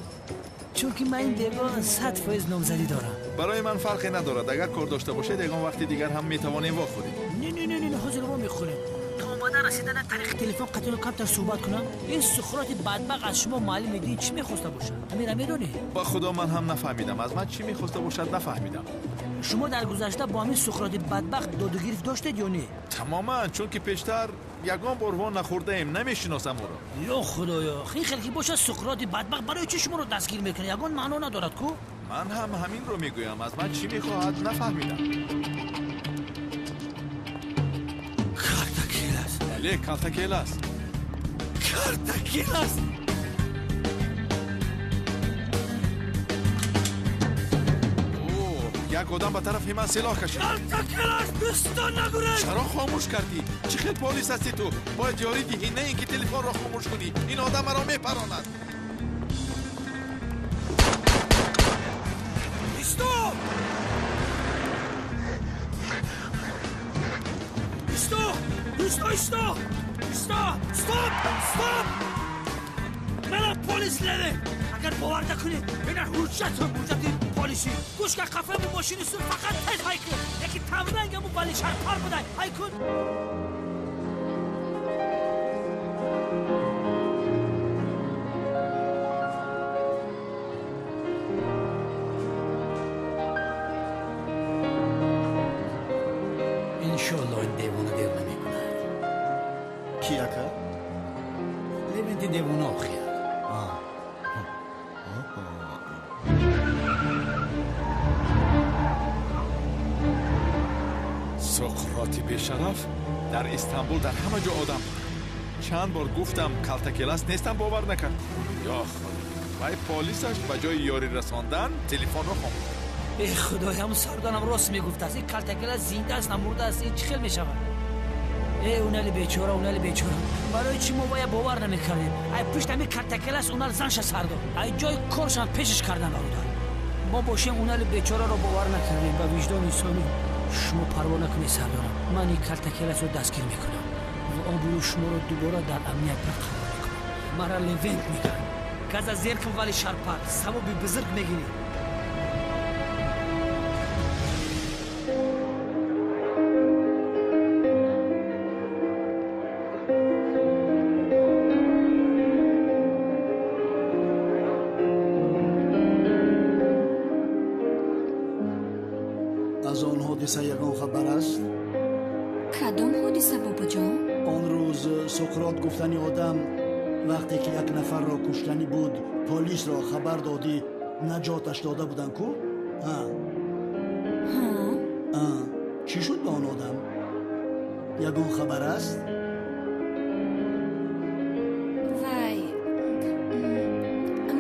Чунки ман ин бегоҳ 100% номзадӣ дорам. Барои ман фарқе надорад. Агар кор дошта бошед, ягон вақти дигар ҳам метавонем вохӯрем. Не, не, не, не, ҳозир во мехӯрем. То омадан расидана тариқи телефон қатиро камтар суҳбат кунам. Ин Суқроти бадбахт аз шумо муаллими дин чӣ мехоста бошад? Ҳамира медонӣ? Ба худо, ман ҳам нафаҳмидам. Аз ман чӣ мехоста бошад, нафаҳмидам. Шумо дар гузашта бо ҳамин Суқроти бадбахт додугирифт доштед ё не? Тамоман, чунки пештар ягон бор во нахӯрдаем, намешиносам ӯро. Ё худоё, ин хел ки бошад, Суқроти бадбахт барои чӣ шуморо дастгир мекунад? Ягон маъно надорад ку? Ман ҳам ҳаминро мегӯям. Аз ман чӣ мехоҳад, нафаҳмидам. Калтакелас. Бале, Калтакелас. Калтакелас. Як одам ба тарафи ман силоҳ кашид. Калтакелас, дӯстон нагурез! Чаро хомӯш кардӣ? Чӣ хел полис ҳастӣ ту? Бояд ёрӣ диҳӣ, на ин ки телефонро хомӯш кунӣ. Ин одам маро мепаронад. Исто! Исто! Исто, исто! Исто! Стоп! Стоп! Мана полис леве! Агар бовар накунед, ина ҳуҷҷатам, ҳуҷҷати полисӣ. Гӯш кар, қафаи мошини сур фақат тез ҳай кун. Яки тамрангаму вале шарпар будай. Ҳай кун. Иншоалло ин девона дер намекунад. Ки ака? Левенти девона охир. Суқроти бешараф дар Истанбул дар ҳама ҷо одам буд. Чанд бор гуфтам Калтакелас нестам, бовар накард. Ё худо, вай полисаш ба ҷои ёрӣ расондан телефонро хомӯш кард. Э худои, ҳамун сарданам рост мегуфтааст. Ин Калтакелас зинда аст, намурда аст. Ин чӣ хел мешавад? Э унали бечора, унали бечора, барои чӣ мо вая бовар намекардем? Ай пушт ҳамин Калтакелас унал занша сар дод, ай ҷои коршам пешаш кардан. Бародар, мо бошем унали бечораро бовар накардем. Ба виҷдони инсонӣ шумо парво накунед сардорам, ман ин Калтакеласро дастгир мекунам ва обрӯи шуморо дубора дар амният барқарор мекунам. Мара Левент мегӯянд. Газа зер кун, вали шарпар, савоби бузург мегирӣ. Аз он ҳодиса ягон хабар аст? Кадом ҳодиса, бобоҷон? Он рӯз Суқрот гуфтани одам вақте ки як нафарро куштанӣ буд, полисро хабар додӣ, наҷоташ дода буданд ку? Чӣ шуд ба он одам? Ягон хабар аст? Вай,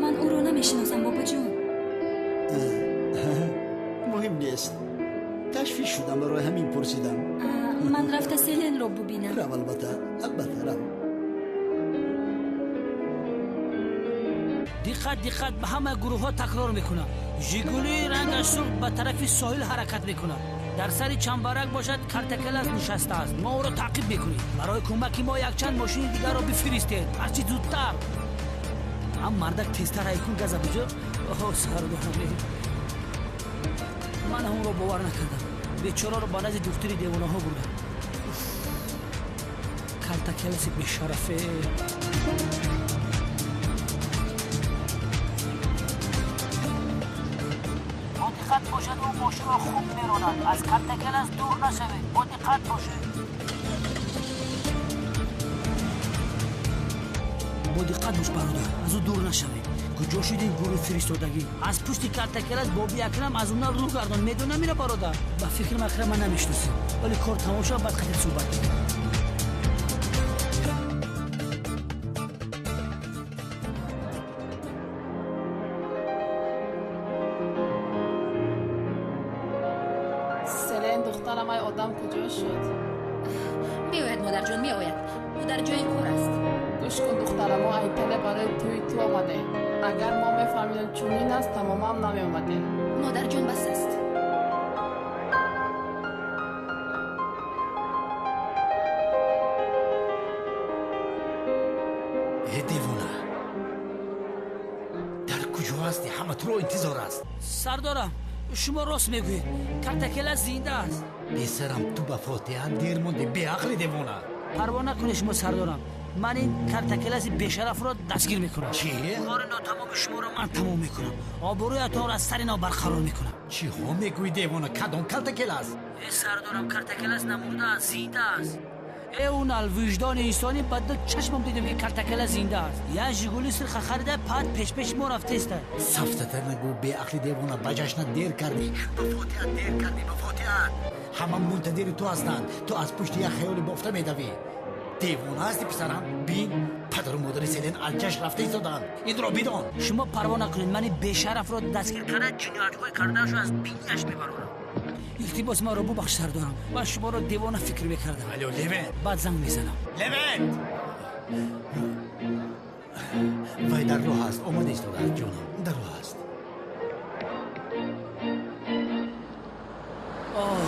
ман ӯро намешиносам, бобоҷон. Муҳим нест. Ташвиш шудам, барои ҳамин пурсидам. Ман рафта Селенро бубинам. Рав, албатта, албатта, рав. Диққат, диққат, ба ҳама гурӯҳҳо такрор мекунам. Жигули рангаш сурх ба тарафи соҳил ҳаракат мекунад. Дар сари чамбарак бошад Калтакелас нишастааст. Мо ӯро таъқиб мекунем. Барои кӯмаки мо якчанд мошини дигарро бифиристед, ҳарчи зудтар. Ҳам мардак тезтар ҳайкун газа буҷо. Оҳо, сардорам, ман ҳамонро бовар накардам. Бечораро ба назди духтури девонаҳо бурдам. Калтакеласи бешарафе. Бо диққат бошад, ӯ мошинро хуб меронад. Аз Калтакелас дур нашавед, бо диққат бошед. Бо диққат бош бародар, аз ӯ дур нашавед. Куҷо шуд ин гурӯҳи фиристодагӣ? Аз пушти Калтакелас Боби Акрам аз уна рӯ гардон. Медонам ира бародар. Ба фикрам Акрама намешиносем, вале кор тамом шавад, баъд қатъи суҳбат мекунем. Селен, духтарам, ай одам куҷо шуд? Меояд, модарҷон, меояд. Ӯ дар ҷои кор аст. Гӯш кун, духтарам, мо Айталия барои тӯи ту омадем. Агар мо мефаҳмидем чунин аст, тамоман намеомадем. Модарҷон, бас аст. Э девона, дар куҷо ҳастӣ? Ҳама туро интизор аст. Сардорам, шумо рост мегӯед, Калтакелас зинда аст. Писарам, ту ба фотиҳа дер мондӣ, беақли девона. Парво накунед шумо сардорам, Ман ин калтакеласи бешарафро дастгир мекунам. Чӣ? Кори нотамоми шуморо ман тамом мекунам. Обрӯятонро аз сари нав барқарор мекунам. Чиҳо мегӯӣ, девона? Кадом калтакелас? Э, сардорам, калтакелас намурдааст, зинда аст. Э, он алвиҷдони инсонӣ ба ду чашмам дидем, ки калтакелас зинда аст. Як жигули сирха харида, пад пешпеши мо рафтеста. Сафтатар нагӯ, беақли девона, ба ҷашнат дер кардӣ, ба фотиҳат дер кардӣ, ба фотиҳат. Ҳама мунтазири ту ҳастанд. Ту аз пушти як хаёли бофта медавӣ. Девона ҳасти, писарам? Бин, падару модари Селен аз ҷашн рафта истодаанд, инро бидон. Шумо парво накунед, мани бешарафро дастгир карда, ҷиноятҳои кардаашро аз бинияш мебарорам. Илтимос, маро бубахш, сардорам, ман шуморо девона фикр мекардам. Алё, Левент! Баъд занг мезанам. Левент, вай дар роҳ аст, омада истодааст, ҷонам, дар роҳ аст.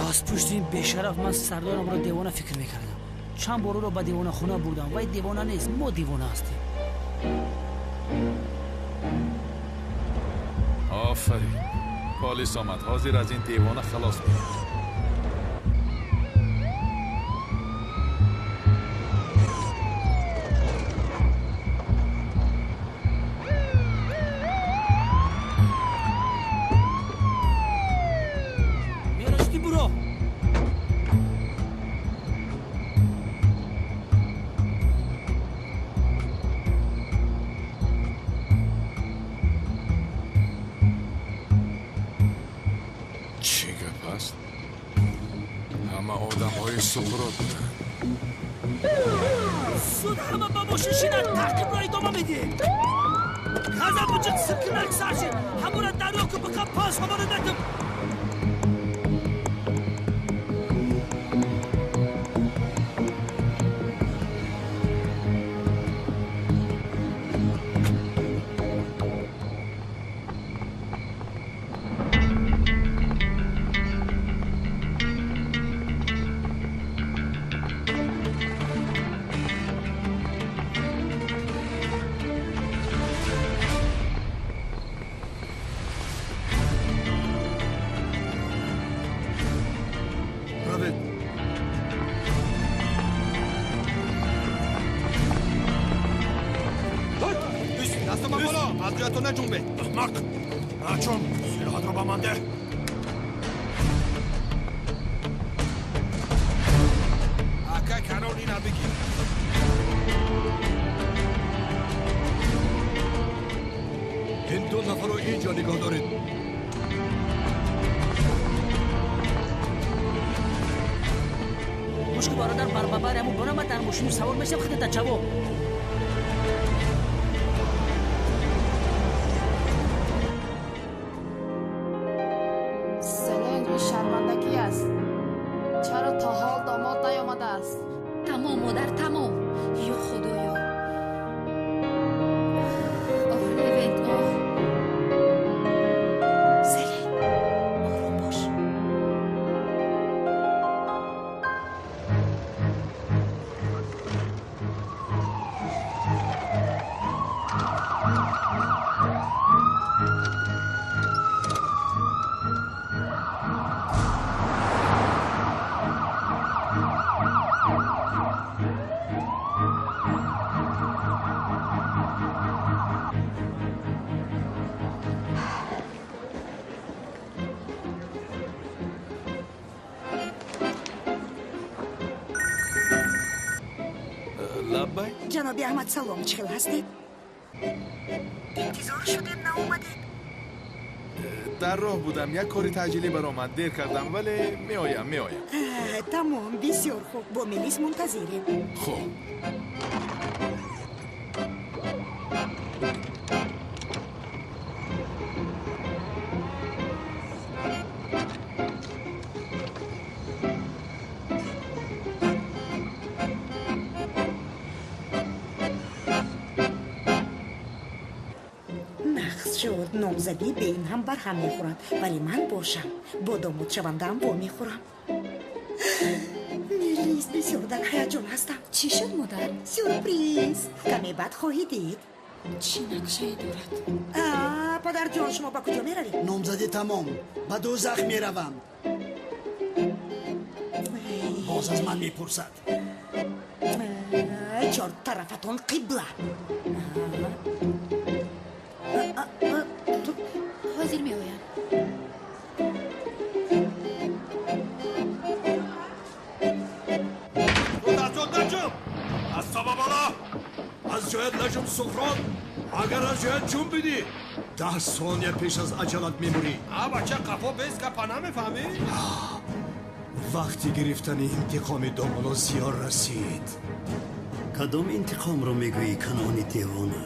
Аз пушти ин бешараф ман сардорамро девона фикр мекардам. Чанд бор ӯро ба девонахона бурдам. Вай девона нест, мо девона ҳастем. Офарин, полис омад. Ҳозир аз ин девона халос мешавем. Мерашти, буро. Чӣ гап аст? Ҳама одамҳои Суқрот буданд. Суд ҳама ба мошин шинад, таъқибро идома медиҳем. Ғазабу ҷиқ сиркинак сар шид. Ҳамура дарё ку, биқа пас ҳамона натум. Равед. Дастам боло, аз ҷоятон наҷунбе. Аҳмақ, наҷун, силоҳатро ба ман деҳ. Ака канон, ина бигир. Ин ду нафарро инҷо нигоҳ доред. Гӯш ку, бародар, бар ба бари ҳамун бона ман дар мошину савор мешавам, худата ҷавоб. Селен, ин шармандагӣ аст. Чаро то ҳол домод наёмадааст? Тамом, модар, тамом. Ё худоё! Оҳ, Левент, оҳ! Селен, ором бош. Лаббай. Ҷаноби Аҳмад, салом, чӣ хел ҳастед? Интизор шудем, наомадед. Дар роҳ будам, як кори таъҷилӣ баромад, дер кардам, вале меоям, меоям. Тамом, бисёр хуб, бо Мелис мунтазирем. Хуб. Нақс шуд, номзадӣ бе ин ҳам барҳам мехӯрад, вале ман бошам, бо домодшавандаам вомехӯрам. Мелис, бисёр дар ҳаяҷон ҳастам. Чӣ шуд, модар? Сюрприз, каме баъд хоҳӣ дид. Чӣ нақшае дорад? Падарҷон, шумо ба куҷо меравед? Номзадӣ тамом, ба дӯзах меравам. Боз аз ман мепурсад. Чор тарафатон қибла. Ҳозир меоям. Аз сабабала! Аз ҷоят наҷум, Суқрот! Агар аз ҷоят ҷунбидӣ, 10 сония пеш аз аҷалат мемурӣ. А бача, қафо бес, гапа намефаҳмӣ? Вақти гирифтани интиқоми домуло зиёр расид. Кадом интиқомро мегӯӣ, Канони девона?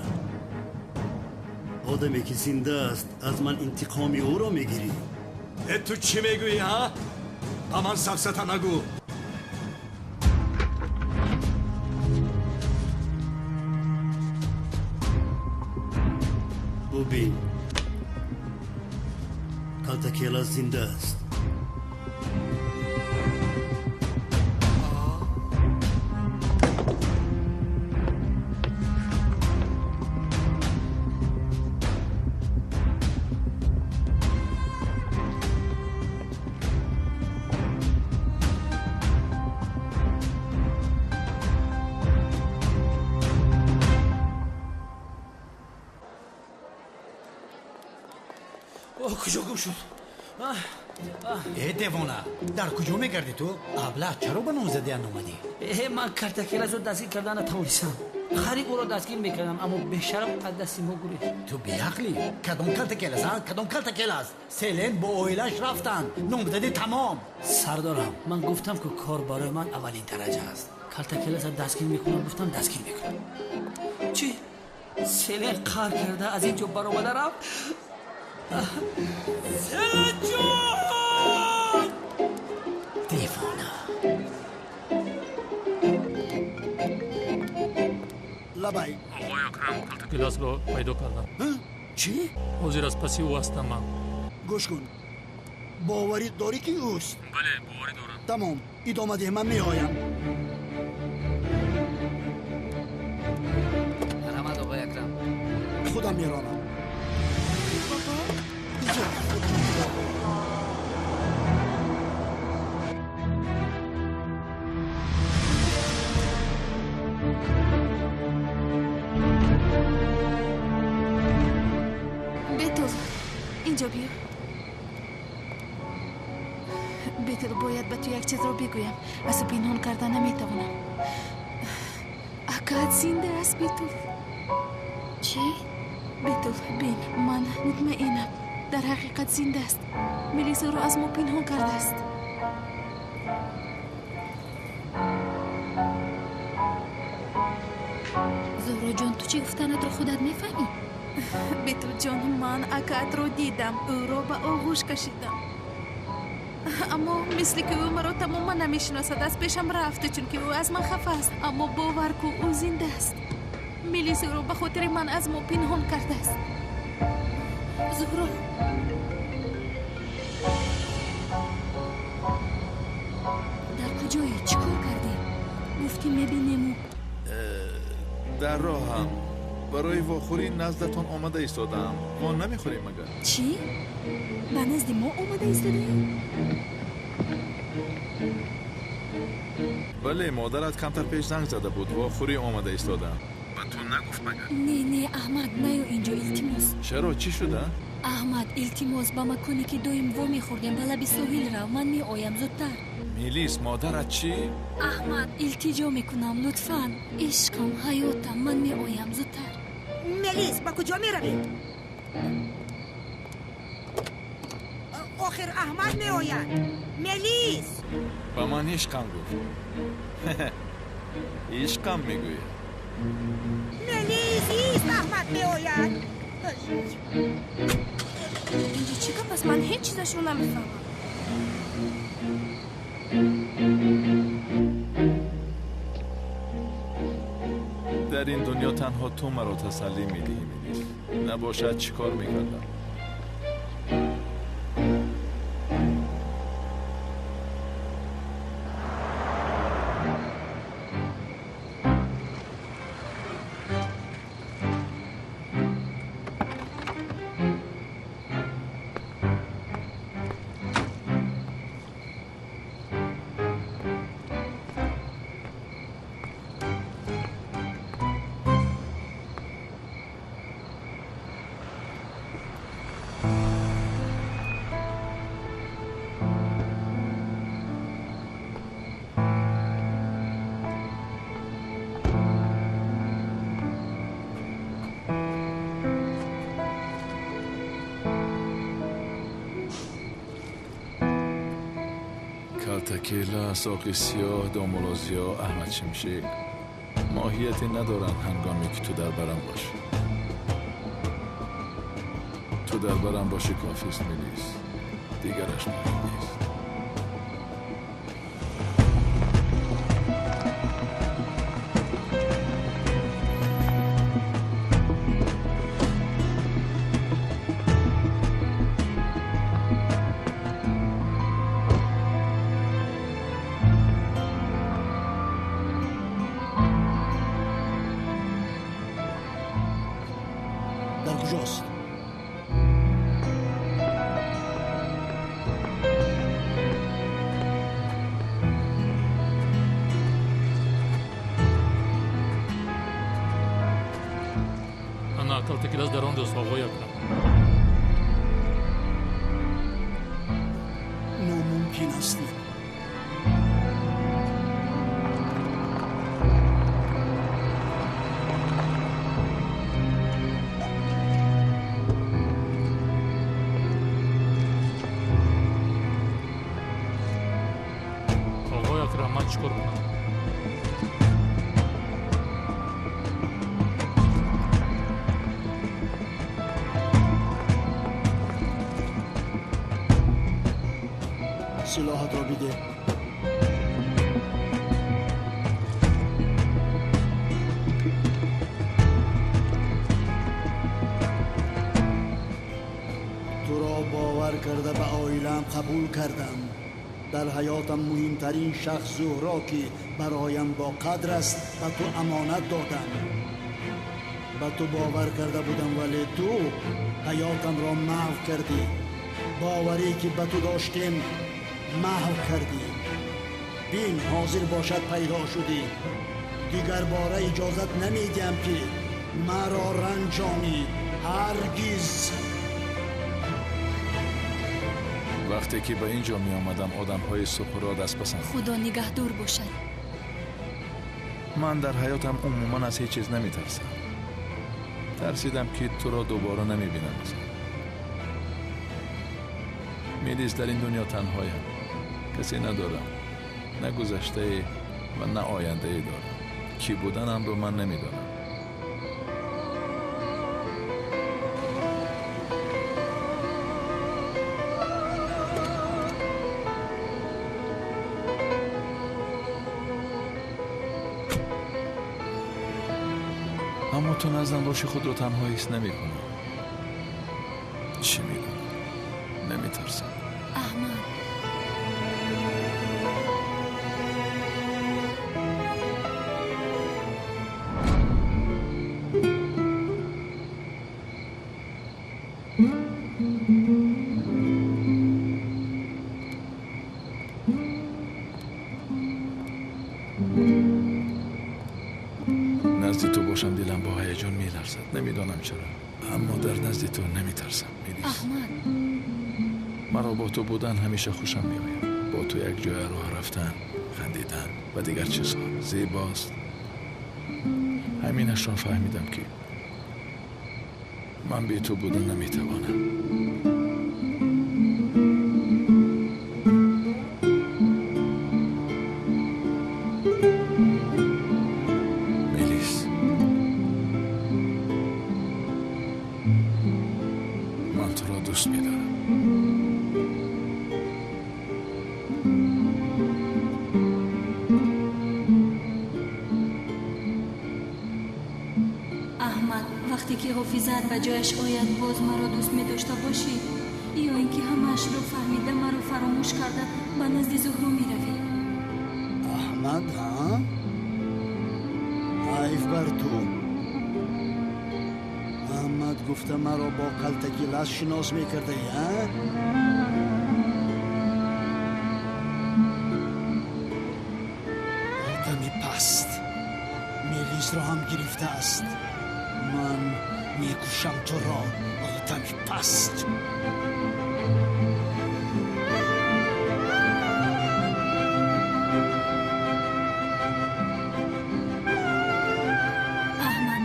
Одаме ки зинда аст, аз ман интиқоми ӯро мегирӣ? Э, ту чӣ мегӯӣ, ҳа? Ба ман сафсата нагӯ. Бубин, Калтакела зинда аст. Куҷо гум шуд? Э, девона, дар куҷо мегардӣ ту? Абла, чаро ба номзадиан омадӣ? Э, ман Картакелазро дастгир карда натавонистам. Қариб ӯро дастгир мекардам, аммо бешараф аз дасти мо гурехт. Ту беақлӣ? Кадом Калтакелаз, а? Кадом Калтакелаз? Селен бо оилааш рафтанд. Номзадӣ тамом. Сардорам, ман гуфтам, ки кор барои ман аввалин дараҷа аст. Калтакелазро дастгир мекунам, гуфтам, дастгир мекунам. Чӣ? Селен қаҳр карда аз ин ҷо баромада рафт? Селенҷон! Девона. Лабай. Оқои Акрам, Калтакеласро пайдо кардам. Чӣ? Ҳозир аз паси ӯ ҳастам ман. Гӯш кун. Боварӣ дорӣ, ки ӯст? Бале, боварӣ дорам. Тамом, идома деҳ, ман меоям. Марҳамат, оқои Акрам. Худам меронам. Бетул, инҷо биё. Бетул, бояд ба ту як чизро бигӯям. Аз ту пинҳон карда наметавонам. Акаат зинда аст, Бетул. Чӣ? Бетул, бин, ман мутмаинам. Дар ҳақиқат зинда аст. Мелисаро аз мо пинҳон кардааст. Зуҳроҷон, ту чӣ гуфтанатро худат мефаҳмӣ? Бетулҷон, ман акаатро дидам, ӯро ба оғӯш кашидам. Аммо мисли ки ӯ маро тамоман намешиносад, аз пешам рафт, чунки ӯ аз ман хафа аст. Аммо бовар ку, ӯ зинда аст. Мелисаро ба хотири ман аз мо пинҳон кардааст. Зуҳро, дар куҷое? Чӣ кор кардӣ? Гуфтӣ мебинему. Дар роҳам. Барои вохӯрӣ наздатон омада истодаам. Мо намехӯрем магар? Чӣ? Ба назди мо омада истодаӣ? Бале, модарат камтар пеш занг зада буд. Вохӯрӣ омада истодаам. Ба ту нагуфт магар? Не, не, Аҳмад, наё инҷо, илтимос. Чаро? Чӣ шуда? Аҳмад, илтимос, ба маконе ки доим вомехӯрдем, ба лаби соҳил рав. Ман меоям зудтар. Мелис, модарат чӣ? Аҳмад, илтиҷо мекунам, лутфан. Ишқам, ҳаётам, ман меоям зудтар. Мелис, ба куҷо меравӣ? Охир Аҳмад меояд. Мелис! Ба ман ишқам гуфт. Ишқам мегӯяд. Мелис, ист, Аҳмад меояд. Инҷо чӣ гап аст? Ман ҳеҷ чизашро намефаҳмам. Дар ин дунё танҳо ту маро тасаллӣ медиҳӣ, Мелис. Набошад, чӣ кор мекардам? Калтакелас, Оқи Сиёҳ, Домулозиё, Аҳмад Шимшек моҳияте надоранд ҳангоме ки ту дар барам бошӣ. Ту дар барам бошӣ кофист, Мелис. Дигараш муҳим нест. Дар куҷост? Ана Калтакелас дар он ҷост, оғои Акрам. Номумкин аст. Оғои Акрам, ман чӣ кор кунам? Силоҳатро бидеҳ. Туро бовар карда ба оилаам қабул кардам. Дар ҳаётам муҳимтарин шахс Зуҳро, ки бароям боқадр аст, ба ту амонат додам. Ба ту бовар карда будам, вале ту ҳаётамро маҳв кардӣ. Боварӣ ки ба ту доштем маҳв кардӣ. Бин, ҳозир бошад пайдо шудӣ. Дигар бора иҷозат намедиҳам, ки маро ранҷонӣ. Ҳаргиз. Вақте ки ба ин ҷо меомадам, одамҳои Суқрот аз пасам. Худо нигаҳдор бошад. Ман дар ҳаётам умуман аз ҳеҷ чиз наметарсам. Тарсидам, ки туро дубора намебинам. Мелис, дар ин дунё танҳоям. Касе надорам. На гузаштае ва на ояндае дорам. Кӣ буданамро ман намедонам. Аммо ту наздам боши, худро танҳо ҳис намекунам. Чӣ мекунам? Наметарсам. Аҳмад, назди ту бошам, дилам бо ҳаяҷон меларзад. Намедонам чаро, аммо дар назди ту наметарсам, Мелис. Аҳмад, маро бо ту будан ҳамеша хушам меояд. Бо ту як ҷоя роҳ рафтан, хандидан ва дигар чизҳо зебост. Ҳаминашро фаҳмидам, ки ман бе ту будан наметавонам. Мелис, ман туро дӯст медорам. Аҳмад, вақте ки ҳофизаат ба ҷояш ояд, боз маро дӯст медошта бошӣ? Ё ин ки ҳамаашро фаҳмида, маро фаромӯш карда, ба назди Зуҳро меравӣ? Аҳмад, ҳа? Ҳайф бар ту. Аҳмад гуфта маро бо Калтакилас шинос мекардаӣ, ҳа? Одами паст Мелисро ҳам гирифтааст. Ман мекушам туро, одами паст. Аҳмад,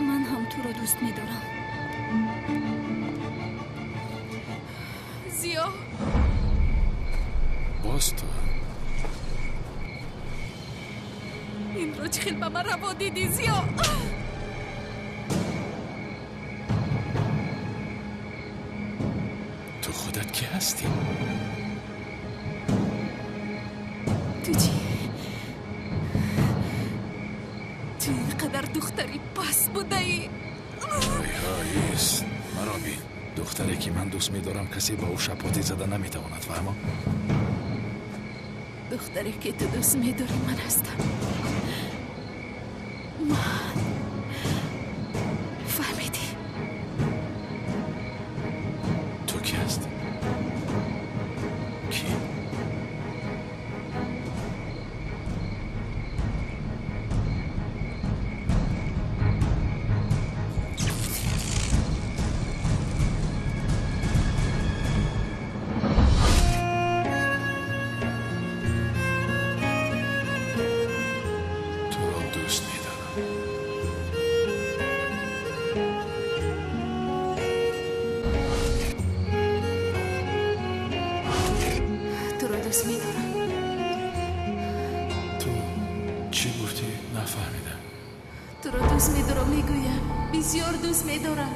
ман ҳам туро дӯст медорам. Зиё, Боз ту? Худро чӣ хел ба ман раво дидӣ, Зиё? Ту худат кӣ ҳастӣ? Ту чӣ? Ту ин қадар духтари паст будаӣ? Ҳой, ҳой, ист. Маро бин. Духтаре ки ман дӯст медорам, касе ба ӯ шапотӣ зада наметавонад, фаҳмо? Духтаре ки ту дӯст медорӣ ман ҳастам. Ман. Фаҳмидӣ? Ту кӣ ҳастӣ? Кӣ? Туро дӯст медорам. Туро дӯст медорам. Ту чӣ гуфтӣ? Нафаҳмидам. Туро дӯст медорам, мегӯям. Бисёр дӯст медорам.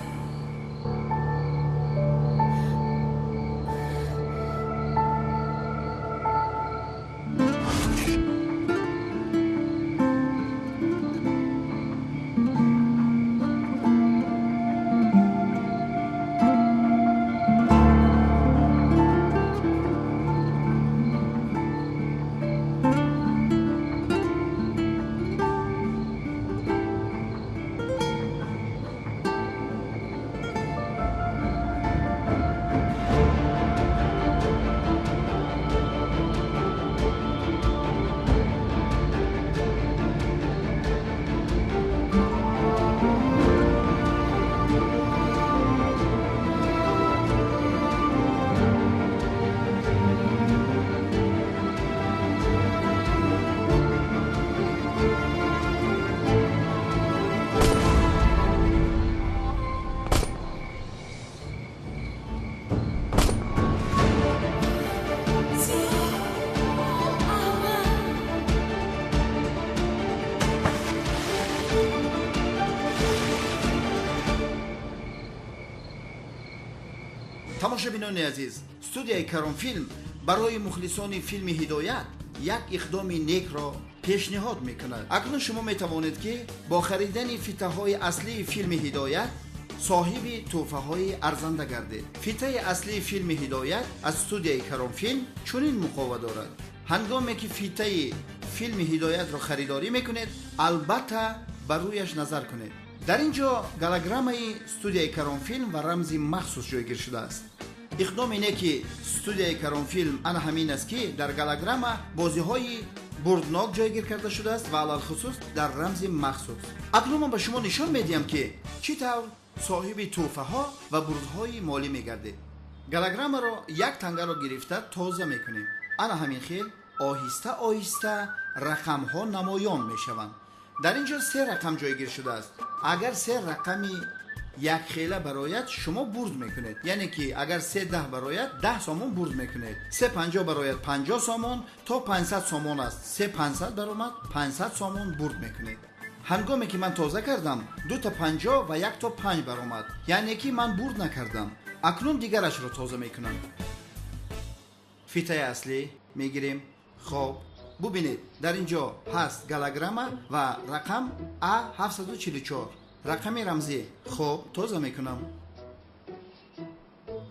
Тамошобинони азиз, студияи Каронфилм барои мухлисони филми Ҳидоят як иқдоми некро пешниҳод мекунад. Акнун шумо метавонед, ки бо харидани фитаҳои аслии филми Ҳидоят соҳиби тӯҳфаҳои арзанда гардед. Фитаи аслии филми Ҳидоят аз студияи Каронфилм чунин муқова дорад. Ҳангоме ки фитаи филми Ҳидоятро харидорӣ мекунед, албатта ба рӯяш назар кунед. Дар ин ҷо голограммаи студияи Каронфилм ва рамзи махсус ҷойгир шудааст. Иқдоми неки студияи Каронфилм ана ҳамин аст, ки дар голограмма бозиҳои бурднок ҷойгир карда шудааст ва алалхусус дар рамзи махсус. Акнун ман ба шумо нишон медиҳам, ки чӣ тавр соҳиби тӯҳфаҳо ва бурдҳои молӣ мегардед. Голограммаро як тангаро гирифта тоза мекунем. Ана ҳамин хел оҳиста оҳиста рақамҳо намоён мешаванд. Дар ин ҷо се рақам ҷойгир шудааст. Агар се рақами якхела барояд, шумо бурд мекунед. Яъне ки агар 3,10 барояд, 10 сомон бурд мекунед. 3,50 барояд, 50 сомон, то 500 сомон аст. 3,500 баромад, 500 сомон бурд мекунед. Ҳангоме ки ман тоза кардам, 2,50 ва 1,5 баромад. Яъне ки ман бурд накардам. Акнун дигарашро тоза мекунам. Фитаи аслӣ мегирем. Хоб, бубинед, дар ин ҷо ҳаст голограмма ва рақам А744, рақами рамзӣ. Хоб, тоза мекунам.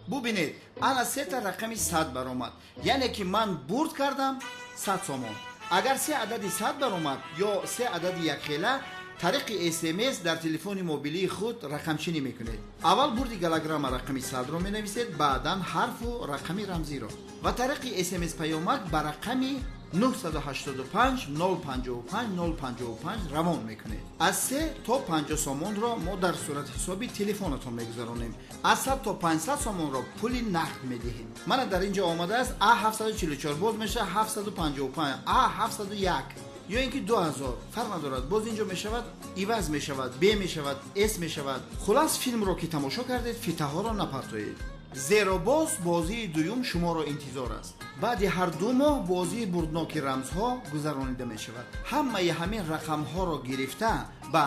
Бубинед, ана сета рақами 100 баромад. Яъне ки ман бурд кардам 100 сомон. Агар се адади 100 баромад ё се адади якхела, тариқи СМС дар телефони мобилии худ рақамчинӣ мекунед. Аввал бурди голограмма рақами 100-ро менависед, баъдан ҳарфу рақами рамзиро ва тариқи СМС паёмак ба рақами 985 055 055 равон мекунед. Аз 3 то 50 сомонро мо дар сурати ҳисоби телефонатон мегузаронем. Аз 100 то 500 сомонро пули нақд медиҳем. Мана дар ин ҷо омадааст А744, боз мешавад 755, А701 ё ин ки 2000, фарқ надорад. Боз ин ҷо мешавад, иваз мешавад, Б мешавад, С мешавад. Хулас, филмро ки тамошо кардед, фитаҳоро напартоед. Зеро боз бозии дуюм шуморо интизор аст. Баъди ҳар 2 моҳ бозии бурдноки рамзҳо гузаронида мешавад. Ҳамаи ҳамин рақамҳоро гирифта ба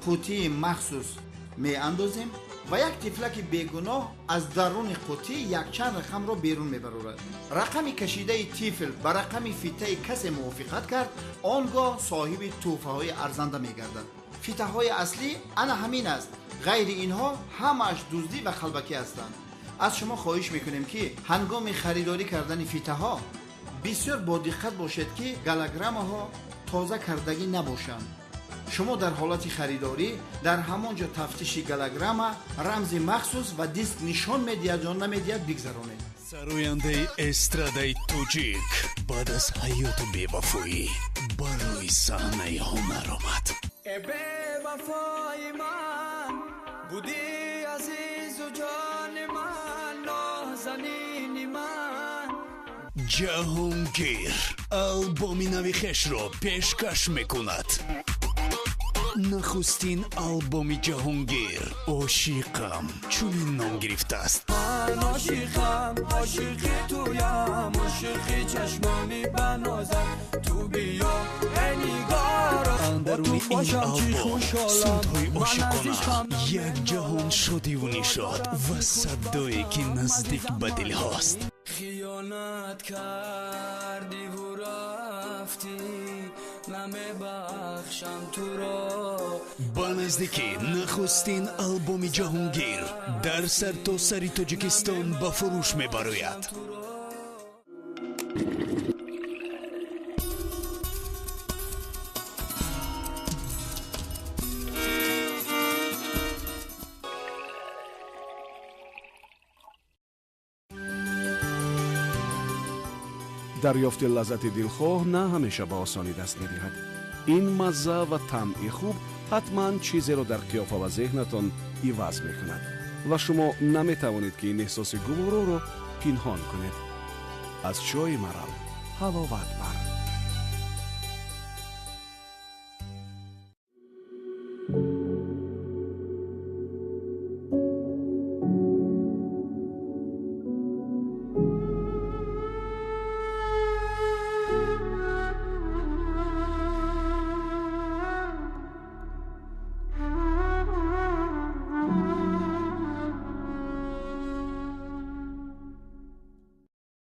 қутии махсус меандозем ва як тифлаки бегуноҳ аз даруни қутӣ якчанд рақамро берун мебарорад. Рақами кашидаи тифл ба рақами фитаи касе мувофиқат кард, он гоҳ соҳиби тӯҳфаҳои арзанда мегардад. Фитаҳои аслӣ ана ҳамин аст. Ғайри инҳо ҳамааш дуздӣ ва қалбакӣ ҳастанд. Аз шумо хоҳиш мекунем, ки ҳангоми харидорӣ кардани фитаҳо бисёр бодиққат бошед, ки голограммаҳо тоза кардагӣ набошанд. Шумо дар ҳолати харидорӣ дар ҳамон ҷо тафтиши голограмма, рамзи махсус ва диск нишон медиҳад ё намедиҳад бигзаронед. Сарояндаи эстрадаи тоҷик баъд аз ҳаёту бевафоӣ барои саҳнаи ҳунар омад. Э бевафои ман будӣ, азизу ҷони ман, нозанини ман. Ҷаҳонгир албоми нави хешро пешкаш мекунад. Нахустин албоми Ҷаҳонгир «Ошиқам» чунин ном гирифтааст. Ман ошиқам, ошиқи туям, ошиқи чашмони банозам, ту биё эй нигоро. Андаруни ин албом сурудҳои ошиқона, як ҷаҳон шодиву нишод ва садое, ки наздик ба дилҳост. Хиёнат кардиву рафтӣ, намебахшам туро. Ба наздикӣ нахустин албоми Ҷаҳонгир дар сартосари Тоҷикистон ба фурӯш мебарояд. Дарёфти лаззати дилхоҳ на ҳамеша ба осонӣ даст медиҳад. Ин мазза ва тамъи хуб ҳатман чизеро дар қиёфа ва зеҳнатон иваз мекунад ва шумо наметавонед, ки ин эҳсоси гувороро пинҳон кунед. Аз чойи марал ҳаловат бар.